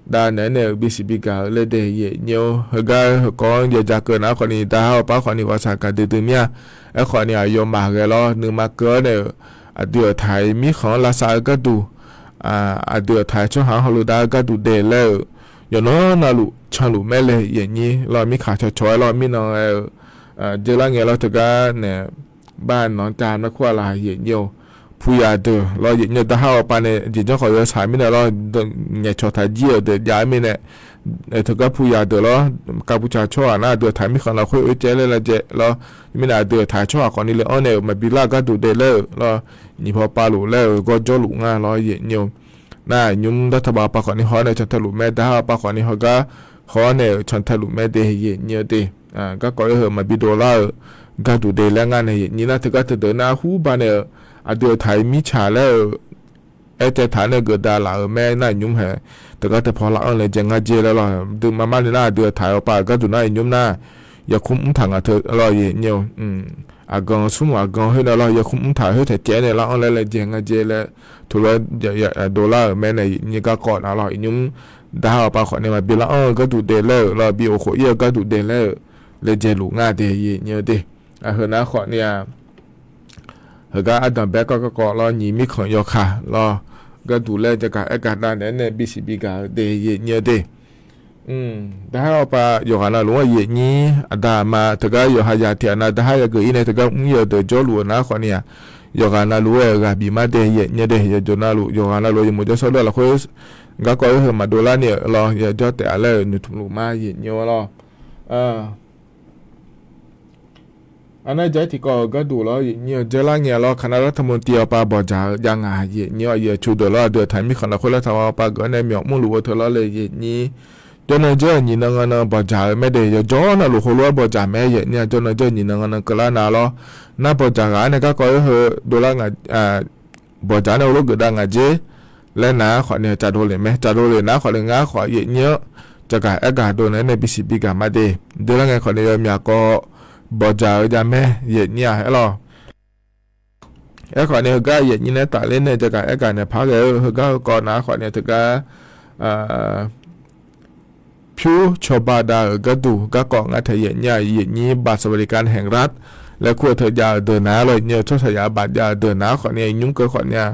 dav naeq-aer nae-euq bisiq bigaq-eu laer de yaeqnyir-eu, heugar heukawv-anr yaja keuv nar khawfni daqhar-awr par khawfni ghawqshaq gaqdui dui mir-a. Aerkhawfni aqyawfmaf ghae lawr nuima keuv-awr nae-euq aqdui-euq taq-iq mirkhanq-anr lavsav-eu gharduq, aqdui-euq taq-iq tsawrhaq-anr hawluf dav-eu gharduq de laer-euq, yawqnan navluf canluf mae le yaeqnyir lawr, mirkhanq cawcaw-aer lawr mirnan ghae-eu, dzeurlar ngae lawr teugar nae, bar nanq-anr cav-eu nar kur-a laq yaeqnyir-eu, puyaq deuq lawr yaeqnyir-eu daqhar-awr par nae jeq janr khawf yawshaq mirnae lawr, ngaeqcawq taq jir-euq deuq jav-aer mirnae, teugar puyaq deuq lawr, กัมพูชา tsawrhaq nar aqdui-euq taq mirkhanq lafkhoer oe caev laer laejae lawr, mirnae aqdui-euq taq tsawrhaq khawfni le-anr nae-euq maqbi lar gharduq de laer-euq lawr, nyiq paw pav luf laer-euq gawrjawr luf ngar lawr yaeqnyir-eu. Nar nymr dartaq baf-awr par khawfni haw-awr nae cantae luf mae, daqhar-awr par khawfni hawgar haw-awr nae-euq cantae luf mae de yaeqnyir-eu de. Garkawv-aer heu maqbi dovlar-euq gharduq de laer ngar nae yaeqnyir nar teugar teudeuq nar hur ba nae-euq aqdui-euq taq-iq mirtsaq laer-euq aercaev taq-aer nae geufdav laf-euq mae nar nymr hae, teugar teupaw lar-anr laejae ngar jer laer lawr, duima mar ni nar aqdui-euq taq-iq awr par-euq gharduq nar iqnymr nar, yarkmr mr taq ngaq teu lawr yaeqnyir-eu, aqgan smr aqgan khoer nae lawr yarkmr mr taq khoer taeq caev-aer nae lar-anr laer laejae ngar jer laer, teulof-aer dovlar-euq mae nae yaeqnyir garkawv nar lawr iqnymr daqhar-awr par khawfni maqbi lar-anr-eu gharduq de laer-euq lawr, bi of khof ir-eu gharduq de laer-euq laejae luf ngar de yaeqnyir-eu de. Aqheu nar khawfni-aq, heugar ardanq bae kawv garkawv lawr nyiq mirkhanq yawkaq lawr, gharduq laer jagaq aergaq dav naeq-aer nae bisiq bigaq-eu de yaeqnyir-eu de. Daqhar-awr par yawqghaq navluf-anr yaeqnyir aqda aqma teugar yawqha yaq tiq ghaq nav daqhar yageuf ir nae teugar mr ir-eu deuq jawrluf-eu nar khawfni-aq, yawqghaq navluf-aer-euq ghaq bif mar de yaeqnyir de. Yawqjawq navluf yawqghaq navluf yawmuiq jawrshawr lar lafkhoer garkawv-aer heu maqdovlar ni-euq lawr, yajawr taef-a laer-euq noeqtmq luf mar yaeqnyir-awr lawr. Arnar jaq-aer tiqkawv-euq gharduq lawr yaeqnyir-eu dzeurlar ngae lawr, kaqnar lar taqmo tiv-awr par bawqdzaq-eu jav ngaq yaeqnyir-awr, aqyuif aqtsu deuq lawr aqdui-euq taq-iq mirkhanq lafkhoer lar taq-awr par geuf-awr nae myawf mrluf-eu teu lawr le yaeqnyir. Jawrnan jawr-eu nyiq nan nga nan bawqdzaq-eu mae de, yawqjawr navluf heulof-aer bawqdzaq mae yaeqnyir-a, jawrnan jawr-eu nyiq nan nga nan keuvlar nav lawr. Nar bawqdzaq ghaq-anr nae garkawv-aer heu dovlar ngaq bawqjaq nae heulof geufdav ngaq jer laer nar khawfni-a caqdov lef mae. Caqdov lef nar khawfni ngar khawf yaefnyir-anr jagaq aergaq dov naeq-aer nae bisiq bigaq ma de. Deular ngae khawfni yawmyaq kawv bawqjaq-eu jav mae yaefnyir-aq aerlawq. Aerkhawfni heugar yaefnyir nae tafler nae jagaq aergaq naeq par ghae-eu heugar heukawv nar khawfni teugar pyur cawba dav-euq gharduq garkawv ngar taeq yaefnyir-aq yaefnyir บัตรสวัสดิการแห่งรัฐ laer kur-eu teujav-euq deuq nar-a lawr yaefnyir-eu tsawrhaqzaq bafjav-euq deuq nar khawfni nymr keuv khawfni-a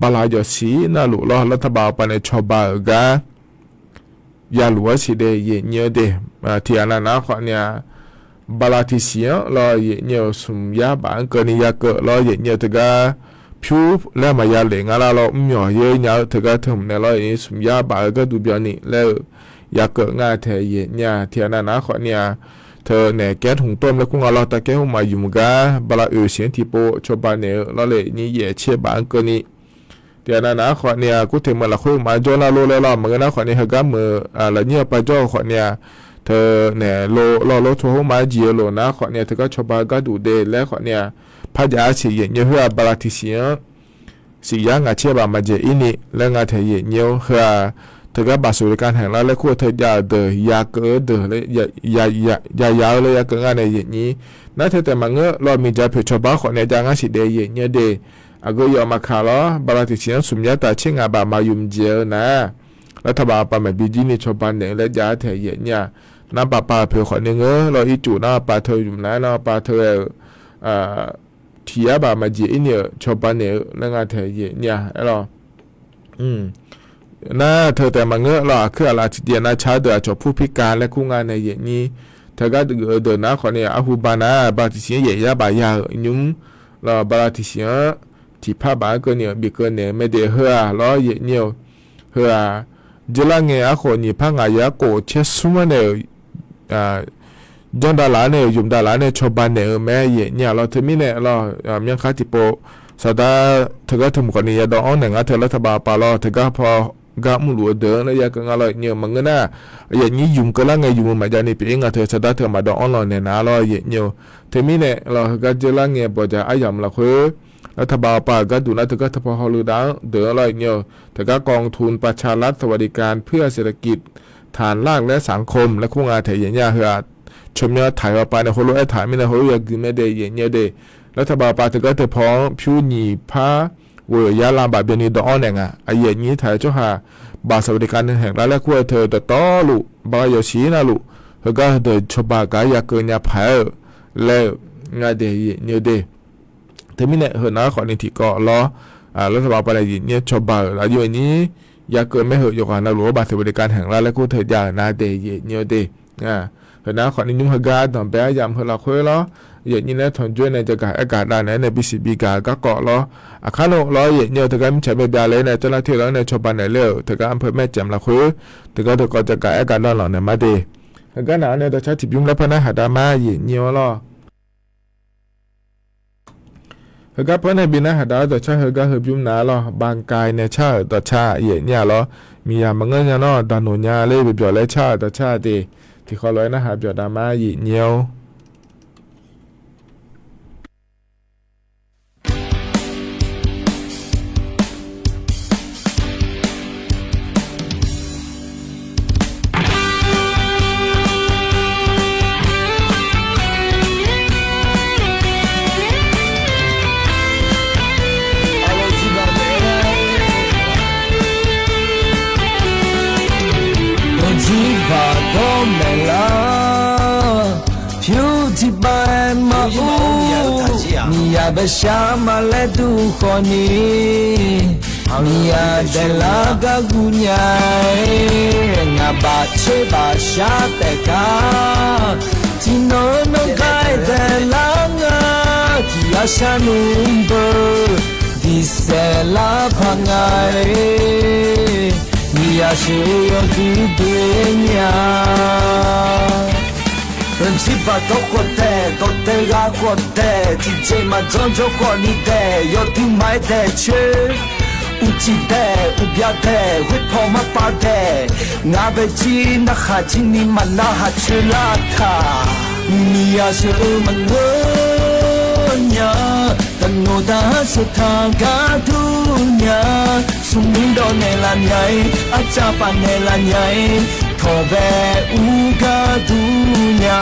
bala yawqsiq navluf lawr รัฐบาล pav nae cawba-euq gar yaluf-aer siqde yaefnyir-eu de. Tiqghaq nav nar khawfni-a bala tiqsiq-anr lawr yaefnyir-eu smq yar baf-anr keuvni yakeuv lawr yaefnyir-eu teugar pyur laer maqya lef nga lar lawr mr myawq yoer nya-eu teugar teu hmq nae lawr yaefnyir smq yar baf-eu gharduq byanni laer-eu yakeuv ngar taeq yaefnyir-a. Tiqghaq nav nar khawfni-a teu naeq kaer hmq tov laer kur nga lawr taqkaer hmq maqymq gar bala oeq siq-anr tiqpov cawba naeq-eu lawr yaefnyir yaef tser baf-anr keuvni Tiqghaq nav nar khawfni-a kurteq meuq lafkhoer maqjawr nar lor laer lawr maqngeur nar khawfni heugar meuq lafnyir-eu pav jawr-eu khawfni-a teu naeq lo lawr lor tov hmq maqjeq-eu lof nar khawfni-a teugar cawba gharduq de laer khawfni-a parjav-a siq yaefnyir khoer-aq bala tiqsiq-anr siq yar ngaq tser baf maqjeq irni laer nga taeq yaefnyir-awr heu-aq teugar บัตรสวัสดิการแห่งรัฐ laer kur-eu teujav-euq deuq yakeuv-eu deuq yaya-eu laer yakeuv ngar nae yaefnyir nar teu taef maqngeur lawr miqdzaq poeq cawba khawfni jav ngar siqde yaefnyir de. Aqgeu yawf maqkaq lawr bala tiqsiq-anr smq yar taf tser ngaq baf maqymq jeq-eu nar รัฐบาล pav maeqbi jirni cawba naeq-eu laer jav-a taeq yaefnyir-a. Nar baf pav poeq khawfni ngeur lawr ircuf nar pav teu ymq nar nar pav teu ghae-euq tiq yar baf maqjeq irni-euq cawba naeq-eu laer nga taeq yaefnyir-a aerlawr. Nar teu taef maqngeur lawr aqkuir aqlaf tiqjeq nar car deuq aqcawq pur pirkav laer kur nga nae yaefnyir teugar geuf-eu deuq nar khawfni arhu ba nar bala tiqsiq-anr yaef yar baf ya-euq nymr lawr bala tiqsiq-anr tiqpar baf-anr keuvni-euq bif keuv naeq-eu mae de heu-aq lawr yaefnyir-eu heu-aq jeurlar ngae arkhof nyiq par ngaq yar khof caer smr-anr nae-euq janr davlaf-anr nae-euq ymq davlaf-anr nae cawba naeq-eu mae yaefnyir-a lawr teumirnae lawr myanrkhar tiqpov saqdar teugar teu hmq khawfni yadawv-anr naeq ngar teu รัฐบาล pav lawr teugar paw gar mrluf-eu deuq-anr laer yakeuv nga lawr yaefnyir-eu maqngeur nar yaefnyir ymq keuvlar ngae ymq-eu maqjav ni pyeuf-ir nga teu saqdar teu maqdawv-anr lawr naeq nar lawr yaefnyir-eu teumirnae lawr heugar jeurlar ngae bawqjaq aryamq lafkhoer รัฐบาล pav-euq gharduq nar teugar teu paw hawluiv dav-anr deuq-anr lawr yaefnyir-eu teugar กองทุนประชารัฐ สวัสดิการเพื่อเศรษฐกิจฐานรากและสังคม laer kur nga taeq yaefnyir-a heu-aq tsawrmyanr taq-eu pav nae heulof aertaq mirnae heulof yagui mae de yaefnyir-eu de. รัฐบาล pav teugar teu paw-anr pyur nyiq par ghoeq yar lam baf byanni dawv-anr naeq nga aqyaef nyir taq-eu tsawrhaq บัตรสวัสดิการแห่งรัฐ laer kur-eu teu dawqtawvluf bala yawqsiq navluf heugar heudeuq cawba gar yakeuv nya paq-aer-euq laer-eu nga de yaefnyir-eu de. Teumirnae heunar khawfni tiqkawv lawr รัฐบาล pav nae yaefnyir cawba-euq lafyov nyir yakeuv maer heu yawqghaq navluf-anr บัตรสวัสดิการแห่งรัฐ laer kur teujav-euq nar de yaefnyir-eu de. Heunar khawfni nymr heugar danqbae aryamq heu lafkhoer lawr yaefnyir laer tanqjoer nae jagaq aergaq dav naeq-aer nae bisiq bigaq-eu garkawv lawr aqkar nor lawr yaefnyir-eu teugar mirtsaq byav byav le-aer nae jawrlar ter lawr nae cawba naeq ler-euq teugar anr peu maer caemq lafkhoer teugar dawqkawv jagaq aergaq dav lanq naeq ma de. Heugar naq-anr nae dawqcar tiqbymr laer par narhaq dav ma yaefnyir-awr lawr. Heugar par nae bi narhaq dav-awr dawqcar heugar heubymr nav-a lawr banqkaiq nae car-euq dawqcar yaefnyir-a lawr miqyaq maqngeur nya nawr daqnoeq nya ler byawq byawq laer car-euq dawqcar de. Tiqkhawv lof-aer narhaq byawq dav ma yaefnyir-awr. Aqjirbaq dawr maeqlar, pyur tiqpav-aer maqur, miqyaq bae shar ma laer duq khawfni, miqyaq daeqlar gar guv nya-aer, ngaq baq tser baq shar taef gar, tiqnan nanr gar-aer daeqlar nga, tiq yar shar nmr beu, diqsaef lar paq nga-aer, miqyaq sheuq yawduq doe nya. Aqjirbaq dawr khawf daeq, dawqdae ghaq khawf daeq, tiqjeq maqjanr jawr khawfni daeq, yawduq ma-aer daeq coer, uqcif daeq, uqbya daeq, khoerpaw marpav daeq, ngaq bae jir narhaq jir ni maqnarhaq coer lar taq. Miqyaq sheuq-eu maqngeur nya, daqnoeq Daq-ar sheuq taq gharduq nya, smrmuir dawv naeqlaf nya-ir, arcav paf naeqlaf nya-ir, tawqbae ur gharduq nya,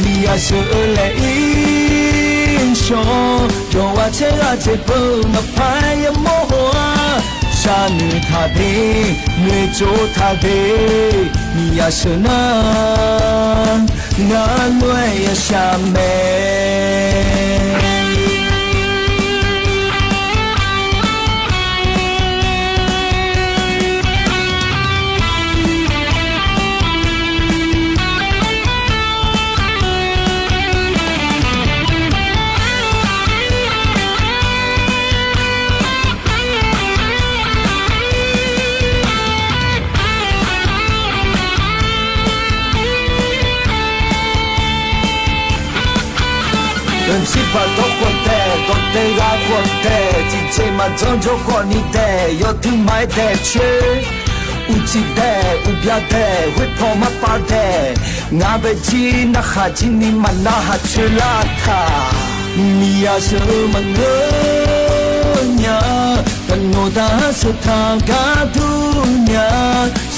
miqyaq sheuq-eu laeq-ir shawr, yawqghaq caerghaq jeq peuq-eu maqpar-aer yamawr haw-ar, sharnoeq taq de, noeqtsov taq de, miqyaq sheuq nar, ngar lof-aer yashaq mae. Dawqtsir baq dawr khawf taef, dawqdae gha khawf taef, tiqjeq maqdzanr jawr khawf ni taef, yawdui maqaer daeq coer, uqcif daeq, uqbya daeq, khoerpaw marpav daeq, ngaq baejir narkhaq jir ni maqnarhaq coer lar taq. Miqyaq sheuq-eu maqngeur nya, daqnoeq daq-ar sheuq taq gharduq nya,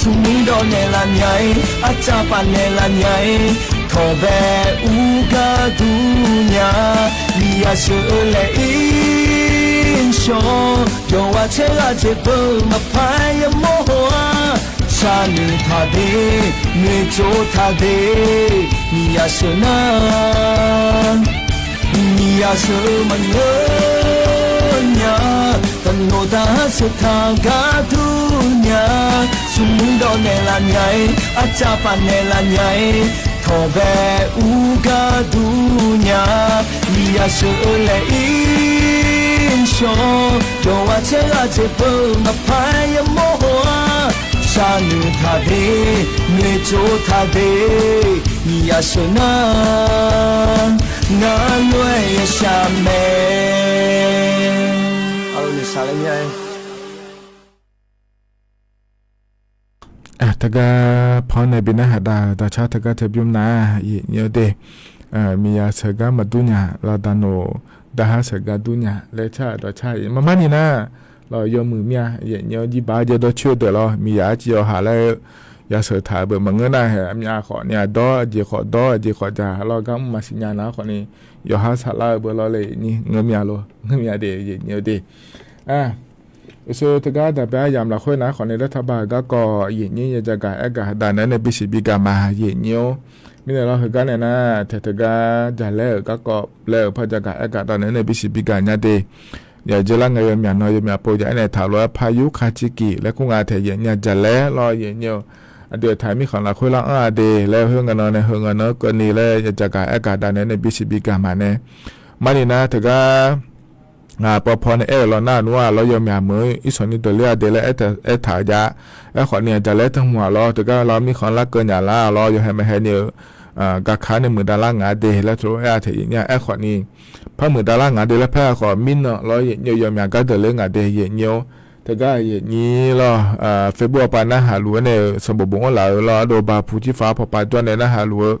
smrmuir dawv naeqlaf nya-ir, arcav paf naeqlaf nya-ir, tawqbae ur gharduq nya, miqyaq sheuq-eu laeq-ir shawr, yawqghaq caerghaq jeq peuq-eu maqpar-aer yamawr haw-ar, sharnoeq taq de, noeqtsov taq de, miqyaq sheuq nar, miqyaq sheuq-eu maqngeur nya, daqnoeq daq-ar sheuq taq gharduq nya, smrmuir dawv naeqlaf nya-ir, arcav paf naeqlaf nya-ir, tawqbae ur gharduq nya, miqyaq sheuq-eu laeq-ir shawr, yawqghaq caerghaq jeq peuq-eu maqpar-aer yamawr haw-ar, sharnoeq taq de, noeqtsov taq de, miqyaq sheuq nar, ngar lof-aer yashaq mae. Aqlawq noeqshaq laer mir-a. Teugar pan nae bi narhaq dav-euq dawqcar teugar teu bymr nar, aqyuif nyir-eu de, miqyaq sheuq gar maqdur nya, lawqdaq noeq daq-ar sheuq gar dur nya laer car-euq dawqcar-iq marmar ni nar, lawq yawmuiq mir-a. Aqyuif nyir-eu jirbaq jaev dawrcoer-eu deuq lawr, miqyaq arciv yawqha laer-eu yasheuq taq-euq beuq maqngeur nar, hae aqmyav khawf ni aqdawr, aqjeq khawf dawr, aqjeq khawf dzaq lawr, gar mr maqsiq nya nar khawf ni, yawqha saqlar-eu beuq lawr le ni ngeur mir-a lor, ngeur mir-a de, aqyuif nyir-eu de. Uqshoe teugar daqbae aryamq lafkhoer nar khawf ni, laertaq ba-euq garkawv aqyuif nyir ya jagaq aergaq daq naeq-aer nae bisiq bigaq ma, aqyuif nyir-or. Mirnae lawr heugar nae nar, taeq teugar jaqlaer-euq garkawv laer-euq par jagaq aergaq daq naeq-aer nae bisiq bigaq nya de. Yaqjeq lar ngae yawmyaq nan yawmyaq pov jaq-aer nae taq lof-aer par yur ka civ kif laer kur nga taeq, aqyuif nyir-a jaqlaer lawr, aqyuif nyir-eu aqdui-euq taq mirkhanq lafkhoer lar anr-a de laer, heu ngae nan nae heu ngae nan-anr keuvni laer ya jagaq aergaq daq naeq-aer nae bisiq bigaq ma nae. Marni nar teugar ngaq pawpaw nae aer-euq lawr nar, nmr-aq lawr yawmyaq meuq-anr irsanq ni deuq ler-a de laer aertaq-eu jav-a. Aerkhawf ni jaqlaer tanqhmq-aq lawr teugar lar mirkhanq larkeuv nyaf lar-a lawr, yawhae maqhae ni-eu gaqkaq nae muiqdav lar ngaq-a de laer teulof-aer-a taeq, aqyuif nyir-a aerkhawf ni par muiqdav lar ngaq de laer paer-a khawf, mirnan lawr aqyuif nyir-eu yawmyaq gar deuq ler ngaq de, aqyuif nyir-or. Teugar aqyuif nyir lawr, Facebook-a pav narhaq luf-aer nae-euq sanqbof bofanr laf-euq lawr, ardov ba puq tirfaq pawpav jawr nae narhaq luf-eu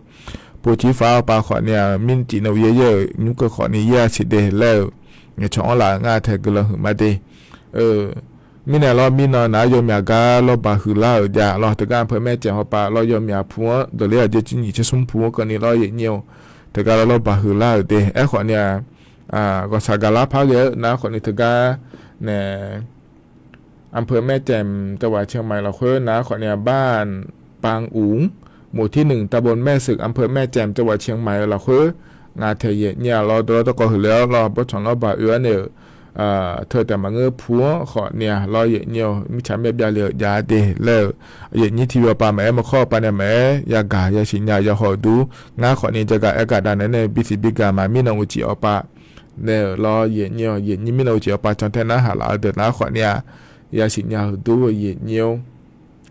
puq tirfaq pawpav khawf ni-aq, mircif nae uqyaer yaer-euq nymr keuv khawf ni yaer-a siq de laer-euq ngaeqcawq-anr laf-euq ngar taeq guiqlanq huiqma de. Mirnae lawr mirnan nar yawmyaq gar lawrbaq huiqlar-euq jav lawr, teugar anpeu maercaeq hawpav lawr yawmyaq pu-anr deuq ler-a jeq tser nyiq tser smr pu-anr keuvni lawr aqyuif nyir-or. Teugar lawr lawrbaq huiqlar-euq de. Aerkhawf ni-aq, ghawqshaq gaqlar par ghae-eu nar khawf ni teugar nae anpeu maercaeq mq tawvghaq ciqmaiq lafkhoer nar khawf ni-aq, บ้านปางอุ๋ง หมู่ที่หนึ่ง ตำบลแม่เสก อำเภอแม่แจ่ม จังหวัดเชียงใหม่ lafkhoer ngaq taeq aqyuif nyir-a lawr, dawqlawr dawrkawv huiqle-awr lawr, bawrtsanq lawrbaq oe-awr nae-euq teu taef maqngeur pu-anr khawf ni-aq lawr aqyuif nyir-or, mirtsaq myavbyav le-euq jav-a de laer-euq aqyuif nyir tiqbyan pav maqaer, maqkhawr-eu pav nae maqaer, yagaq yasiq nya-euq yahaw-euq dur, ngar khawf ni jagaq aergaq daq naeq-aer nae bisiq bigaq ma, mirnan uqcif-awr pav nae-euq lawr aqyuif nyir-or, aqyuif nyir mirnan uqcif-awr pav cantae narhaq laf-eu deuq nar khawf ni-aq, yasiq nya-euq dur aqyuif nyir-or.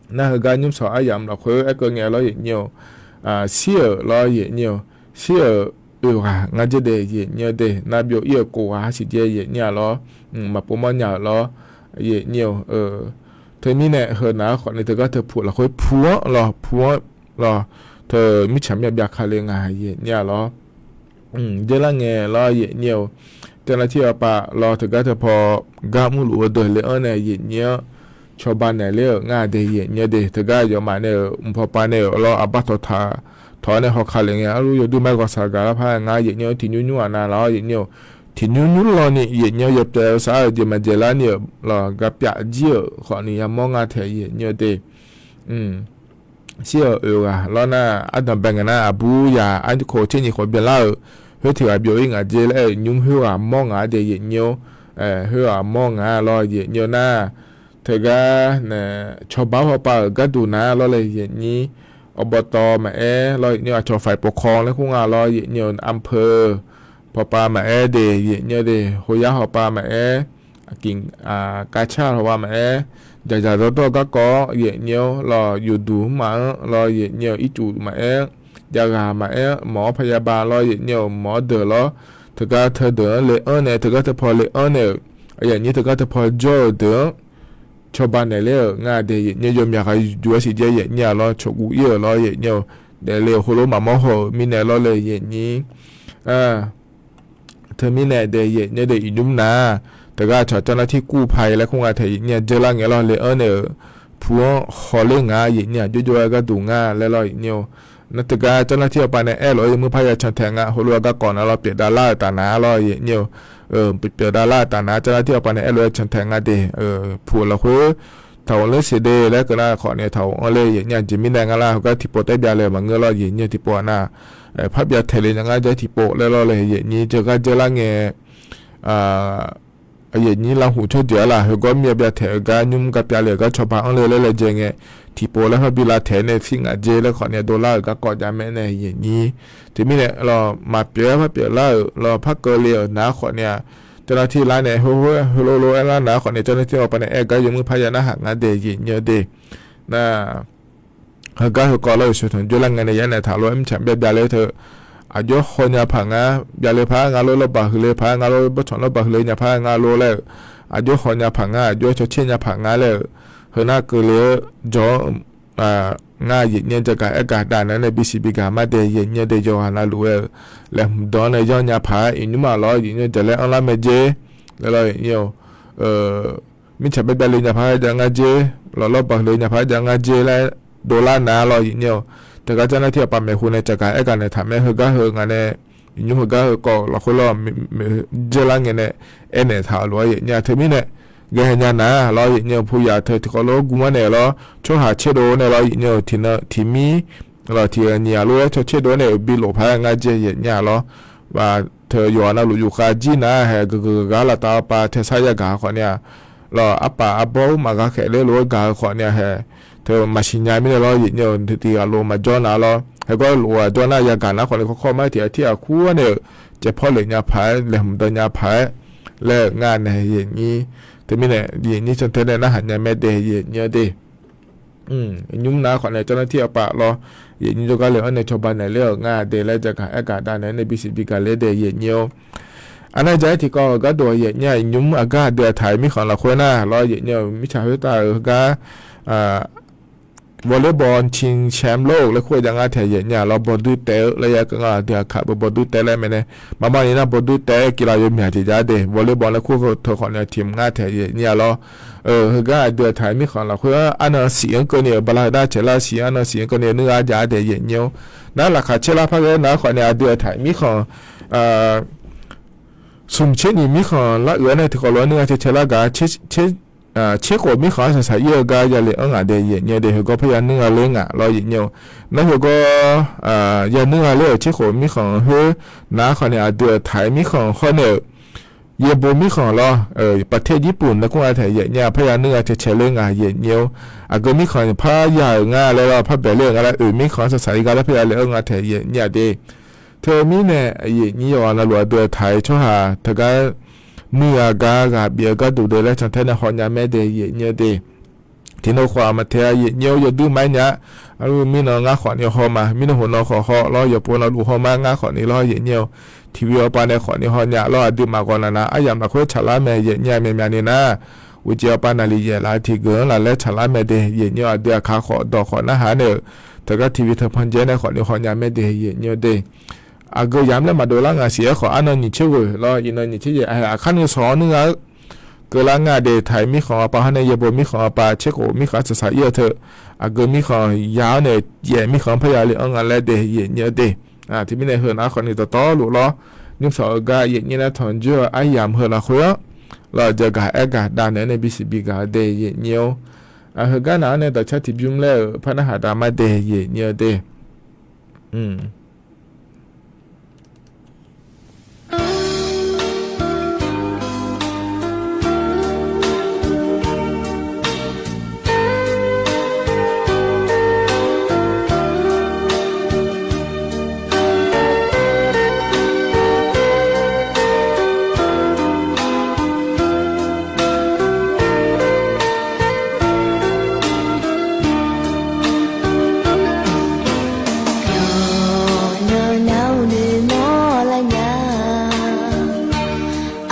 Nar heugar nymrshawq aryamq lafkhoer aerkeuv ngae lawr aqyuif nyir-or, shir-euq lawr aqyuif nyir-or, shir-euq oeq ghaq ngar dzer de aqyuif nyir-or de, nar byov ir-euq kof ghaq arsiq dzer aqyuif nyir-a lawr, maqpov mawrnya-euq lawr aqyuif nyir-or. Teumirnae heu nar khawf ni teugar teu puq lafkhoer pu-anr lawr, pu-anr lawr, teu mirtsaq myavbyav kale nga aqyuif nyir-a lawr. Dzer lar ngae lawr aqyuif nyir-or, Janr nar tir-awr pav lawr, teugar teupaw gar mrluf-eu deuq le-anr nae yaeqnyir-anr cawba naeq ler-euq ngar de yaeqnyir de. Teugar yawfmaf nae-euq mqpawpav nae-euq lawr, aqbar tawq taq tawq-awr nae hawka lef ngae, arlur yawdur mar ghawqshaq gaq lar par ngar yaeqnyir-anr tiqnymr nymr-aq na lawr yaeqnyir-eu, tiqnymr nymr law ni yaeqnyir-anr yawpyaev-eu sar-eu jeq maqdzaeq lar ni-euq lawr, garpyav jir-euq khawf ni yamawr nga taeq yaeqnyir de. Shir-euq oeq ghaq lawr nar, ardanq bae ngae nar, aqbur yaq arkoq tser nyiq khawf byanlar-euq, khoer tiq ghaq byov-ir ngaq dzer laer-euq nymr khoerghaq mawr ngaq-a de yaeqnyir-or. Khoerghaq mawr ngaq lawr yaeqnyir nar, teugar nae cawba pawpav-euq gharduq nar lawr le yaeqnyir, อบต. maqaer lawr yaeqnyir, aqcawq ฝ่ายปกครอง laer kur nga lawr yaeqnyir-eu, อำเภอ. pawpav maqaer de yaeqnyir de, hoyar hawpav maqaer, aqkiq kavcar hawpav maqaer, dzaqdzaq dawrdawr garkawv-awr yaeqnyir-or lawr, yufduq mrmaf-anr lawr yaeqnyir-eu, ircuf maqaer, javghaq maqaer, mawq-awr พยาบาล lawr yaeqnyir-euq, mawq-awr deuq lawr, teugar teudeuq-anr le-anr nae teugar teupaw le-anr nae-euq, yaeqnyir teugar teupaw jawr-eu deuq-anr cawba naeq ler-euq ngar de yaeqnyir, yawmyaq ghaq yuf-aer siqjaer yaeqnyir-aq lawr, cawqguv ir-euq lawr yaeqnyir-eu, daefle-euq heulof maqmawr haw-euq mirnae lawr le yaeqnyir. Teumirnae de yaeqnyir de, iqnymr nar, teugar aqcawq janr nar tir kur paq-ir laer kur nga taeq yaeqnyir-a, dzeurlar ngae lawr le-anr nae-euq, pu-anr hawler nga yaeqnyir-aq, jovjov-aer gharduq nga laer lawr yaeqnyir-or. Nar teugar janr nar tir-awr pav nae aerlof-aer yawmuir parya cantaeq nga, heulof-aer garkawv nar lawr pyeufdav lar-euq taf nar lawr yaeqnyir-or. Pyeufdav lar-euq taf nar janr nar tir-awr pav nae aerlof-aer cantaeq nga de, pu-euq lafkhoer taqghov ler siq de laer keuv nar khawf ni taqghov anr le yaeqnyir-aq, jeq mirnae nga lar heugar tiqpov taer bya le-eu maqngeur lawr yaeqnyir-eu, tiqpov-aq nar, parbyav taeq le nya ngar jaer tiqpov laer lawr le yaeqnyir, jawrgar dzeurlar ngae yaeqnyir lavhuq tsawrjeuq-ar laf, heugawr mir-a bya taeq-eu gar nymr gar pyav le-euq gar cawba anr le laer laejae ngae, tiqpov laer parbi lav taeq nae shir ngaq dzer laer khawf ni dovlar-euq garkawv jav mae nae yaeqnyir. Teumirnae lawr maqpyeuf-aer parpyeuf lar-euq lawr par keuvle-euq nar khawf ni-aq, janr nar tir lar nae heulof lof-aer lar nar khawf ni janr nar tir-awr pav nae aer gar yawmuir parya narhaq nga de yaeqnyir-or de. Nar heugar heukawv lawr-euq sheuqtanq jawrlar ngae nae yaer naeq taq lof-aer mirtsaq byav bya le teu, aqjox haw nya paq ngar, bya le par ngar lof, lawrbaq huiq le par ngar lof, bawrtsanq lawrbaq huiq le nya par ngar lof laer-euq, aqjox haw nya paq ngar, aqjox-aer cawcaer nya paq ngar laer-euq, heunar keuvle-eu jawr-anr ngar yaeqnyir jagaq aergaq dav naeq-aer nae bisiq bigaq mar de yaeqnyir de, yawqghaq navluf-aer-euq laeqhmq dawq-anr nae yanr nya paq-aer iqnymr-aq lawr yaeqnyir jaqlaer anrlar mae dzer laer lawr yaeqnyir-or. Mirtsaq byav bya le nya paq-aer jav ngar dzer, lawr lawrbaq huiq le nya paq-aer jav ngar dzer laer dovlar nar lawr yaeqnyir-or. Teugar janr nar tir-awr pav maeqhu nae jagaq aergaq naeq taq mae, heugar heu ngaq nae iqnymr heugar heukawv lafkhoer lawr dzeurlar ngae nae aernaeq taq-euq lof-aer yaeqnyir-aq, teumirnae ghae nya nar lawr yaeqnyir-eu, puyaq teu tiqkawv lof-aer gu-anr naeq lawr, tsawrhaq tserdov nae lawr yaeqnyir-eu, tiqnan tiqmir lawr tiqghaq nyiq-aq lof-aer caw tserdov nae-euq bi lof paq-aer ngar dzae yaeqnyir-aq lawr. Teu yawqha navluf yufkhav jir nar hae, geuqgeuq gaq laftav pav tae sar yagaq khawf ni-aq, lawr arpaf arbawr maqgha khaeq ler lof-aer gaq-eu khawf ni-aq hae, teu maqsiq nya mirnae lawr yaeqnyir-eu, tiqghaq lof maqjawr nar lawr, haegar lof-aq jawr nar yagaq nar khawf ni, kawrkawr mar tiq ghaq tir ghaq kur-anr nae-euq caevpawr lef nya paq-aer, laeqhmq dawq nya paq-aer laer-euq ngar nae yaeqnyir. Teumirnae yaeqnyir cantae nae narhaq nya mae de yaeqnyir-or de. Nymr nar khawf nae janr nar tir-awr pav lawr, yaeqnyir jawrgar le-anr nae cawba naeq ler-euq ngar de laer jagaq aergaq dav naeq-aer nae bisiq bigaq ler de yaeqnyir-or. Arnav jaq-aer tiqkawv-euq gharduq yaeqnyir-aq, nymr aqgar aqdui aqtaq-euq mirkhanq lafkhoer nar lawr yaeqnyir-eu, mirtsaq khoertav-euq heugar volleyball ชิงแชมป์โลก laer kur-eu jav ngar taeq yaeqnyir-aq lawr, bawduir taef-eu laer ya keuv nga, aqdui aqkaq bawduir taef laer mae nae, maqma ni nar bawduir taef-aer kila yawmyaq jeq jav de, volleyball laer kur-eu teu khawf ni tiq mq ngar taeq yaeqnyir-aq lawr. Heugar aqdui aqtaq-euq mirkhanq lafkhoer-anr arnan siq-anr keuvni-euq bala heu dar caeqlar siq-anr, arnan siq-anr keuvni nuigha jav-a de yaeqnyir-or. Nar laqkhaq caerlar par ghae nar khawf ni aqdui aqtaq-euq mirkhanq smq tser nyiq mirkhanq lar uiq-awr nae tiqkawv lof-aer nuigha caecae lar gaq tser khof mirkhanq-anr shaqshaq ir-eu gar yale-anr ngaq de yaeqnyir-or de, heugawr parya nuigha ler ngaq lawr yaeqnyir-or. Nar heugawr ya nuigha ler-euq tser khof mirkhanq khoer nar khawf ni aqdui aqtaq-euq mirkhanq hawr nae-euq yaerbo mirkhanq lawr, ประเทศญี่ปุ่น nae kur nga taeq yaeqnyir-aq, parya nuigha caecae ler ngaq yaeqnyir-or. Aqgeu mirkhanq parya-euq nga laer lawr, par baeq ler-euq nga laer, oeq mirkhanq-anr shaqshaq ir gar laer parya le-anr nga taeq yaeqnyir-aq de. Teumirnae yaeqnyir yawqghaq navluf aqdui aqtaq-euq tsawrhaq teugar nuighaq gar ghaq bif-eu gharduq de laer cantae nae hawnya mae de yaeqnyir-or de. Tiqnan khawf-aq maqtaeq-a yaeqnyir-or, yawduir maqaer nya-a. Arlur mirnan ngar khawf ni haw ma, mirnan hawnan khawf haw lawr, yawqpov navluf haw ma ngar khawf ni lawr yaeqnyir-or. Tiqvi awpav nae khawf ni hawnya lawr, aqduimaf ghawq naqnaq aryamq lafkhoer tsaqlar mae yaeqnyir-aq, myaqmyaq ni nar, uqcif awpav naqliq yaef laf tiqgeuf-anr laflaer tsaqlar mae de yaeqnyir-or. Aqdui aqkaq khawf dawq khawf narhaq nae-euq teugar tiqvi teupan jaer nae khawf ni hawnya mae de yaeqnyir-or de. Aqgeu yamq laer maqdov lar ngaq siq-aer khawf, arnan nyiq tser ghoeq lawr, iqnan nyiq tser yaeq, aqkar ni sawq-awr nuir nga-eu. Keuvlar nga deq, taiq mirkhanq-aq pav hawr nae yaeqbawq mirkhanq-aq pav tser khof mirkhanq-aq tsaqsaq ir-eu teu, aqgeu mirkhanq ya-awr nae yaeq mirkhanq parya le-anr nga laer daeq yaeq nyir-eu de. Teumirnae heu nar khawf ni dawqtawvluf lawr, nymrshawq-eu gar yaeq nyir laer tanqjoer-eu aryamq heu lafkhoer-anr lawr, jagaq aergaq dav naeq-aer nae bisiq bigaq-eu de yaeq nyir-or. Heugar naq-anr nae dawqcar tiqbymr laer-euq par narhaq dav ma de yaeq nyir-eu de.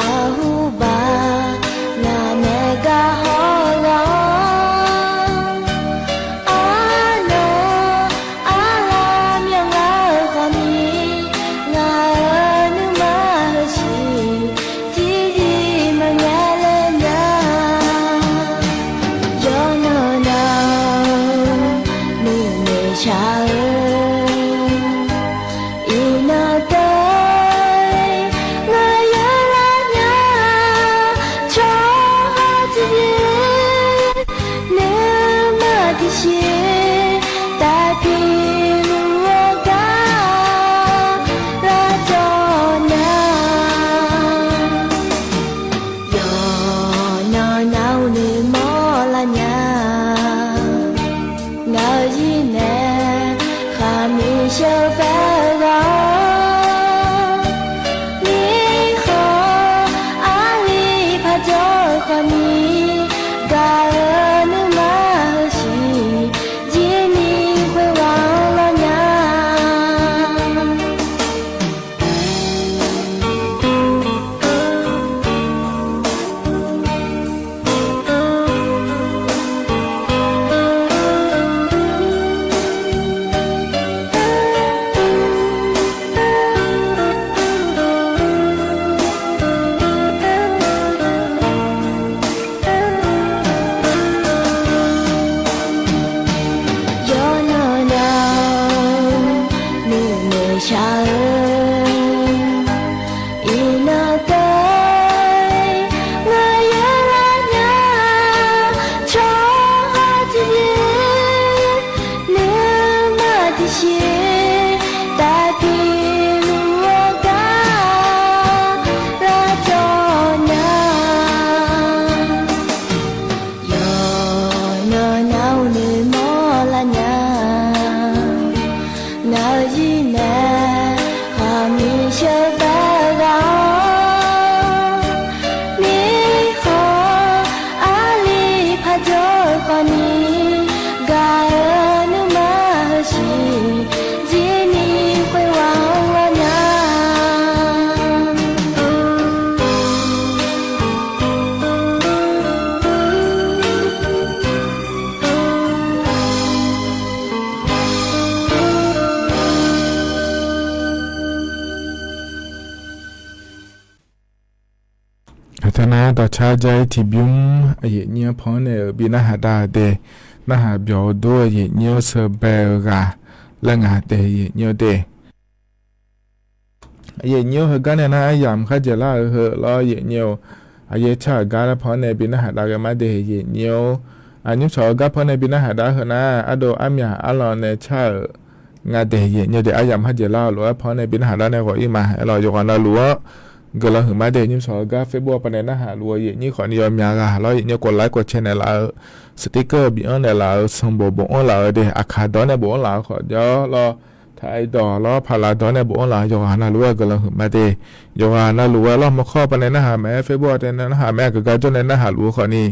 Aqhuba, ngaq nae gar hawr-awr, arnan arla myanlar-eu khawf ni, ngaq-euq nuima heusiq tiqzir maqngae laer nya. Yawqnan nav-eu nuinoeq shaq-eu iqnan deuq-ir, ngaq yawlar nya. Tsawrhaq tiqzir nuima tiqsiq taf pyeufluf-eu gar lavcawv nya. Yawqnan nav-eu nuimawr lar nya. Ngaq-euq zir nae khaqmiq sheuqbae-eu ghaq-awr, mirkhanq arli paq jawr-eu khawf ni, gaq-euq nuima heusiq jir ni khoerghaq-anr lar nya. Yawqnan nav-eu nuinoeq shaq-eu iqnan deuq-ir, ngaq yawlar nya. Tsawrhaq tiqzir nuima tiqsiq taf pyeufluf-eu gar lavcawv nya. Yawqnan nav-eu nuimawr lar nya. Ngaq-euq zir nae khaqmiq sheuqbae-eu ghaq-awr, mirkhanq arli paq jawr-eu khawf ni, gaq-euq nuima heusiq jir ni khoerghaq-anr lar nya. Aqteu nar dawqcar jar-ir tiqbymr aqyuif nyir-anr pan-anr nae-euq bi narhaq dav-eu de, narhaq byawq-eu dur aqyuif nyir-anr sheuqbae-eu ghaq laer ngaq dae aqyuif nyir-anr de. Aqyuif nyir-or, heugar nae nar aryamq kharjaeq lar-eu heu lawr aqyuif nyir-or, aqyaer car-euq gar lar pan-anr nae bi narhaq dav ghae ma de aqyuif nyir-or. Aqnymr shawq-eu gar pan-anr nae bi narhaq dav heu nar, ardov armyaq arlan nae car-euq nga de aqyuif nyir-or de, aryamq kharjaeq lar-eu lof-aer pan-anr nae bi narhaq dav nae ghawq-ir ma. Aerlawq yawqghaq navluf-anr guiqlanq huiqma de. Aqnymr shawq-eu gar Facebook-a pan nae narhaq luf-eu aqyuif nyir khawf ni yawmya ghaq lawr aqyuif nyir khof like khof share naeqlaf-eu, sticker bif-anr naeqlaf-eu, sanqbof bof-anr laf-eu de, aqkaq dawq-anr nae bof-anr laf-eu khawf jawr lawr, taq-ir dawq lawr paqlaq dawq-anr nae bof-anr laf-eu yawqghaq navluf-aer guiqlanq huiqma de. Yawqghaq navluf-aer lawr maqkawr-a pan nae narhaq mae, Facebook-a tae nae narhaq mae, aqgeugar jawr nae narhaq luf-eu khawf ni,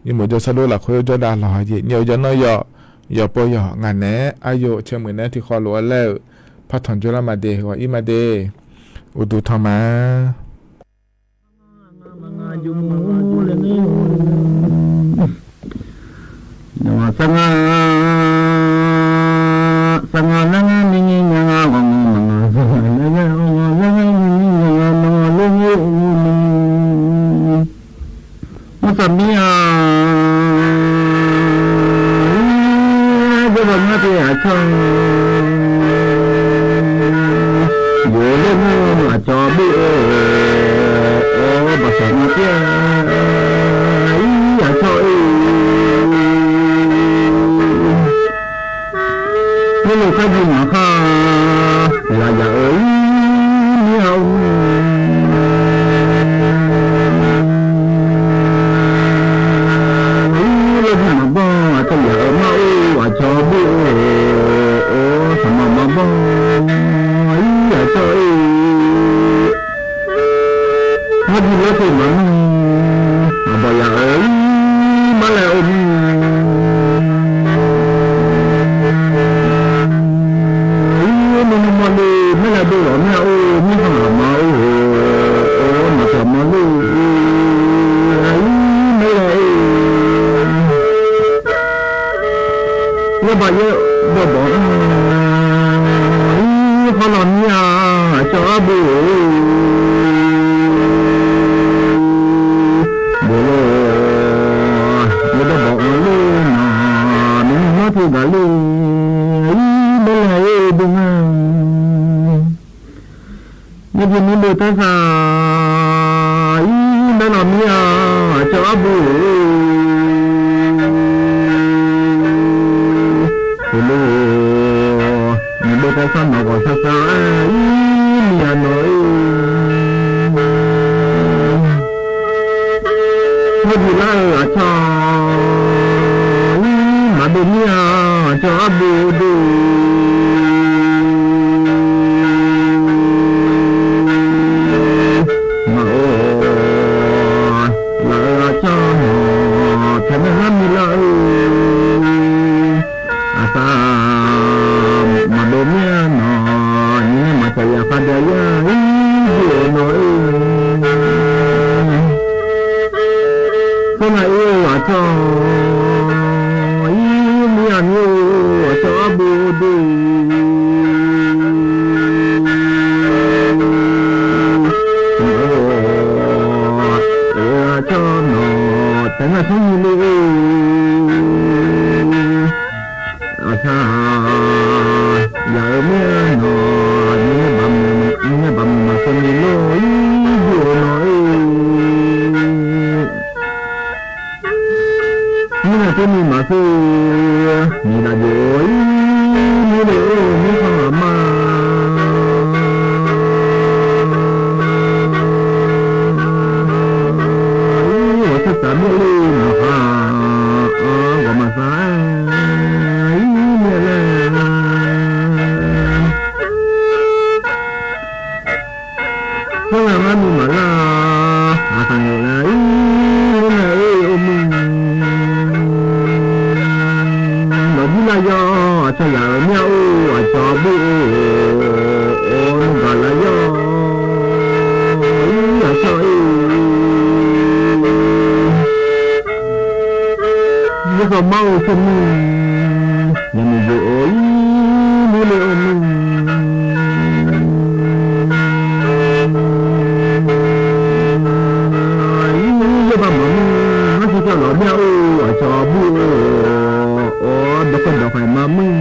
nymq-mq jawr sarluf lafkhoer jawr dav lawq aqyuif nyir-or, yawr nanr yawq, yawqpov yawq ngaq naeq-aer aqyawf caemuiq naeq-aer tiqkhawv lof-aer laer-euq par tanqjoe lar ma de, ghawq-ir ma de. Uqduq tanq ma. Sar nga, sar nga nar ngar mirnyir nya nga ghawqmya maqnga sar nga laer Saqmir-a, ir, jawrbaw ngar pyeuf aqcawq, yawf laer nar aqcawq beu-eu, baqsaq ngar pyeuf, ir, aqcawq-ir. Nymrluf kharjiq maqkhar, lafyaq-euq ir mir-a or, ir, lawrbi maqbanr aqcawq yaf-euq mar or, aqcawq beu-eu, or, saqma maqbanr, ir, aqcawq-ir. Ngar bi lawrteq maqnmr, aqbawq yaf-euq ir mar laer or mir, ir, nuinui mawrle, maerlav dov lawq mir-a or, mirkhanq aqma or, or, maqtaq mawrle, ir, maerlav or, yawbaq yaer bawbawq-anr, ir, khawrlaw mir-a, aqcawq arbeu-eu, boflor, yawbaq bawbawq-anr ler nar, nuinui mawr teu gaq ler, ir, maerlav or dov ngar. Ngar bi nuirluf taersaq, ir, maerlaw mir-a, aqcawq arbeu-eu, boflor, nuibeu taersar nawq ghawq sarsar-aer, ir, miqyaq nawq-ir. Ngar bi lar-eu aqcawq, ir, maqdov mir-a, aqcawq arbeu dov, maqor, laf-eu aqcawq nawq taeq nae ngar bi lar-eu, aqsar, maqdov mir-a nawq, nymr nae maqtaq yaf kharjav yar, ir, bi-euq nawq-ir. Tsawrhaq ir-eu aqcawq, ir, mir-a mir-eu aqcawq arbeu dov, aqcawq nawq taeq ngar smrnyi le-eu, aqsar, yaf-euq mir-a nawq, nymr nae baq, nymr nae baq maqseuv ni lor, ir, bi-euq nawq-ir. Mirnae tserni maqseuv, miqdaq jov-ir, mirle or, mirkhanq aqma, ir, ghawqtser saf mirle maqkhaq, ghawqmaqsar-aer, ir, mirle laer, tsawrhaq ngar ni maqlar, aqkaq naeq laer, ir, mirnae or, or mir, lawqjir lavyawr aqcawq yaf-euq mir-a or, aqcawq beu-eu, or, nuigaq lavyawr, ir, aqcawq-ir. Yawshaw mar-eu tsawrmir, yaqmiq jov-ir, mirle or mir, ir, yawbaq maqmuir, ngar siq pyawq lawq mir-a or, aqcawq beu-eu, or, dawqkhaeq dawqkhaeq maqmuir,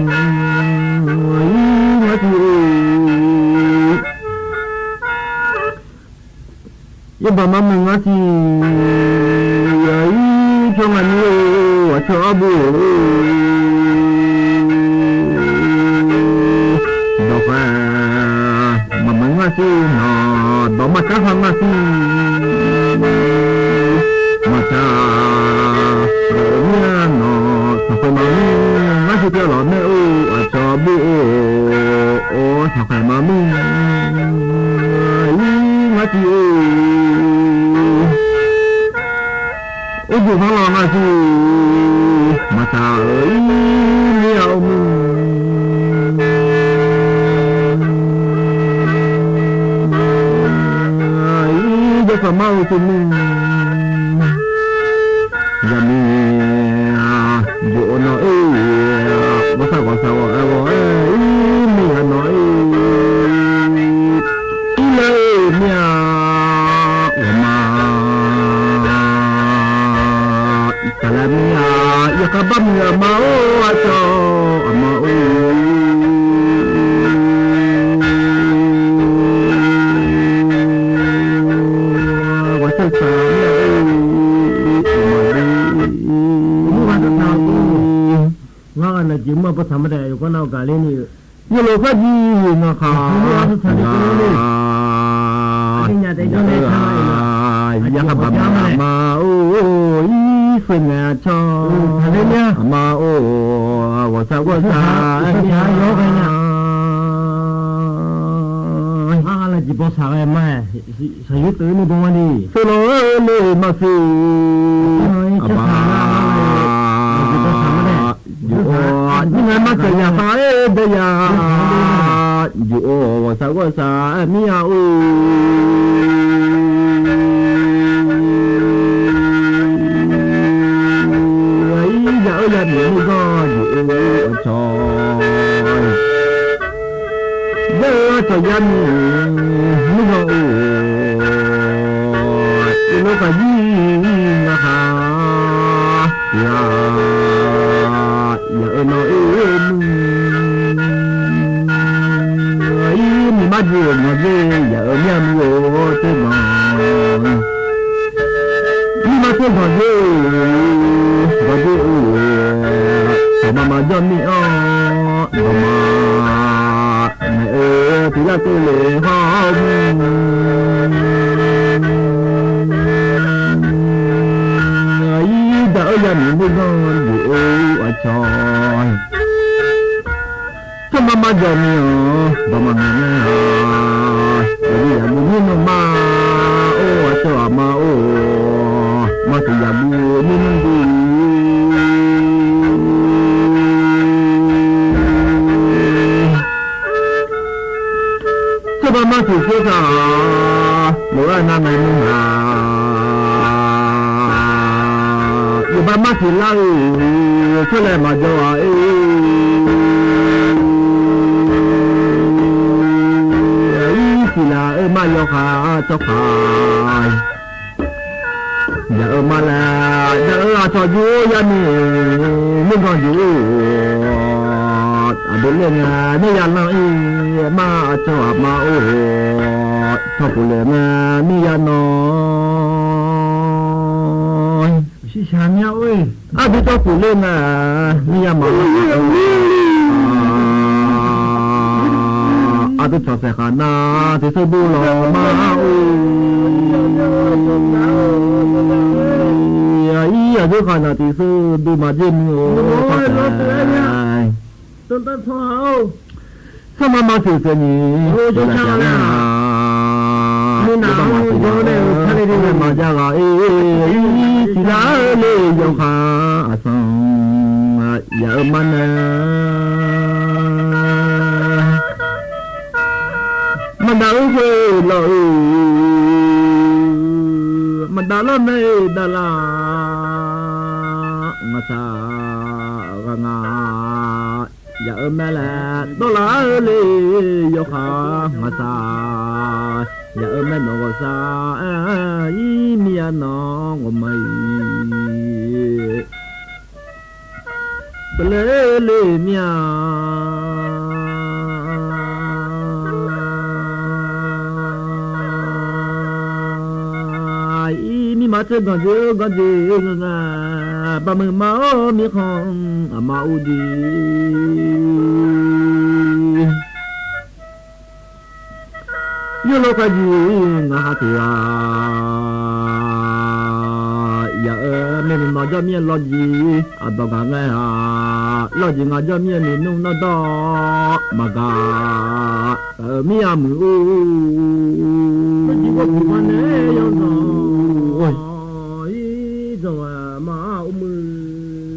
ir, ngar siq-or. Yawbaq maqmuir ngar siq, ir, pyawr ngaq nir-or, aqcawq arbeu-eu, dawqkhaeq maqmuir ngar siq nawq, dawq maqtsar khar ngar siq, maqtsar, dawq-eu mir-a nawq, tanqkhoeq maqmuir ngar siq pyawq lawq mae or, aqcawq beu-or, or, tanqkhoeq maqmuir, ir, ngar siq-or. Urjeuq khanr lawq ngar siq, maqtsaq-euq ir mir-a or mir, ir, jawrkaq mar-eu tsovnuir, yaqmiq jov-eu nawr-ir, ghawqshaq ghawqshaq ghawq-aer ghawq-aer ir mir-a nawr-ir, ir laer-eu mir-a, ghawqma Ngar ghaq naqjeq mr-a bawtsaq ma daef yawqgar nav gaqler ni-eu. Yawlof kharjir ngaq khaq, yarkhaq baq ma, ma, or, irsheuq ngaeq-a cawr, ma or, ghawqshaq ghawqshaq, ngar ghaq naqjeq bawtsaq ghae ma, shaqyoer teuv ni baw ma ni. Seuqlawq-eu le maqsiq, aqbaq, aqbaq, juf-or, nymr ngae marceuq yaqkhav-aer daef ya, juf-or, ghawqshaq ghawqshaq mir-a or. Aqyuif yaq-eu yamiq nuighanr juf-or aqcawq, yar-eu aqcawq yamiq nuighanr or, yawlof kharjir ngaq khaq, tiq ghaq yaq-eu nawq-ir nmr, ir miqmar jeq-euq ngaq jeq yaq-eu mir-a muiq-or tser ganq, mirma tser ganq jeq-euq ganq jeq-euq dawqma maqjawr mir-anr dawqma ngaeq-eu tiq lar keuvle hawr-awr, ir daq-eu yamiq nuighanr juf-or aqcawq, tsawrma maqjawr mir-anr dawqma ngaeq-a, aqyuif yaqguv mir nmr ma, or aqcawq aqma or, maqsiq yaqguv mir nmr dui. Tsawrba martiq tsawrtaq lof-aer nar ngae nmr ma, yawba martiq lar-euq tsawrlaeq maqjawr-a ir, siqlaq-eu ma yawkhav tsawrkhav, yaq-eu ma laer daq-eu aqcawq juf-or yamiq nuighanr juf-or, aqdui ler ngae mir ya lanr-ir ma, aqcawq aqma or, tawrpuq le ngae mir ya nawr, shiqshaq mir-a or, aqdui tawrpuq ler ngae mir ya ma, aqdui cawqsaef khaq nar tiqseur dur lawq ma or, ir aqdui khaq nar tiqseur dur maqjer muiq-or, tsawrma martiq teuq nyiq, maqjav ghaq-ir, siqlar-eu le yawkhav aqsanq, yaq-eu ma nae maqdav-eu khoer lawq-eu, maqdav lawr mae-eu davlar, ngaqshaq ghaq ngaq, yaq-eu mae laer dawrlar-eu le yawkhav ngaqshaq, yaq-eu mae nawq ghawqshaq ir mir-a nawq ghawqma-iq, pyeufler le mir-a. Ir mirma tser ganq jeq-eu ganq jeq-eu ngaq, baqmuiq ma-awr mirkhanq aqma urdir, yawlof kharjir ngaq ha tiq ghaq, yaq-eu maernmq nawq jawr mir-aer lawrjir aqdawq gaq ngae-a, lawrjir ngaq jawr mir-aer ni nmr nawrdawr maqgaq-eu mir-a muiq-or,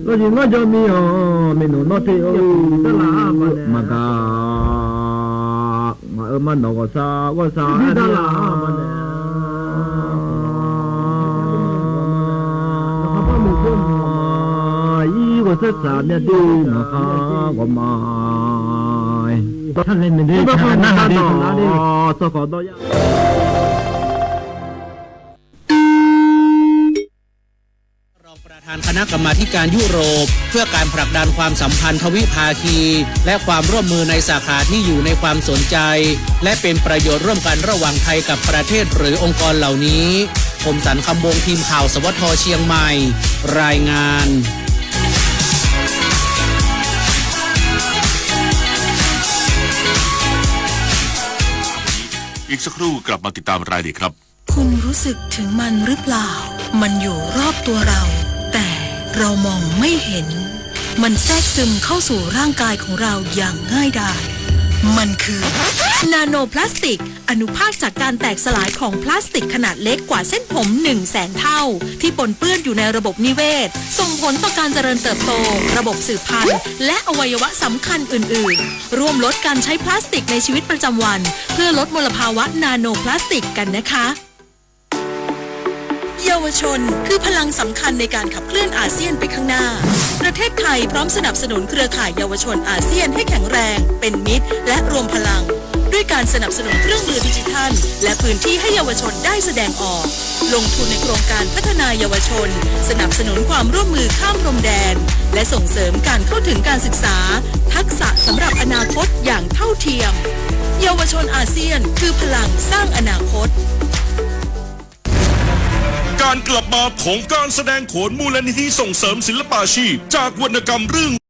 lawrjir ngaq jawr mir-anr maernmq nawr ter-eu maqgaq, ngaq-euq ma nawq ghawqshaq ghawqshaq ir ghawqshaq shaq myavdui ngaq khar ghawqma, tsawrkhawf dawr ya รองประธานคณะกรรมาธิการยุโรป เพื่อการผลักดันความสัมพันธ์ทวิภาคี และความร่วมมือในสาขาที่อยู่ในความสนใจ และเป็นประโยชน์ร่วมกันระหว่างไทยกับประเทศหรือองค์กรเหล่านี้ ผมสัน คำวงศ์ ทีมข่าว สวท เชียงใหม่ รายงาน อีกสักครู่กลับมาติดตามรายละเอียดครับ คุณรู้สึกถึงมันหรือเปล่า มันอยู่รอบตัวเรา แต่เรามองไม่เห็น มันแทรกซึมเข้าสู่ร่างกายของเราอย่างง่ายดาย มันคือ นาโนพลาสติก อนุภาคจากการแตกสลายของพลาสติกขนาดเล็กกว่าเส้นผม หนึ่งแสนเท่า ที่ปนเปื้อนอยู่ในระบบนิเวศ ส่งผลต่อการเจริญเติบโต ระบบสืบพันธุ์ และอวัยวะสำคัญอื่นๆ ร่วมลดการใช้พลาสติกในชีวิตประจำวัน เพื่อลดมลภาวะนาโนพลาสติกกันนะคะ เยาวชนคือพลังสำคัญในการขับเคลื่อนอาเซียนไปข้างหน้า ประเทศไทยพร้อมสนับสนุนเครือข่ายเยาวชนอาเซียนให้แข็งแรง เป็นมิตร และรวมพลัง ด้วยการสนับสนุนเครื่องมือดิจิทัล และพื้นที่ให้เยาวชนได้แสดงออก ลงทุนในโครงการพัฒนาเยาวชน สนับสนุนความร่วมมือข้ามพรมแดน และส่งเสริมการเข้าถึงการศึกษา ทักษะสำหรับอนาคตอย่างเท่าเทียม เยาวชนอาเซียนคือพลังสร้างอนาคต การกลับมาของการแสดงโขนมูลนิธิส่งเสริมศิลปาชีพ จากวรรณกรรมเรื่อง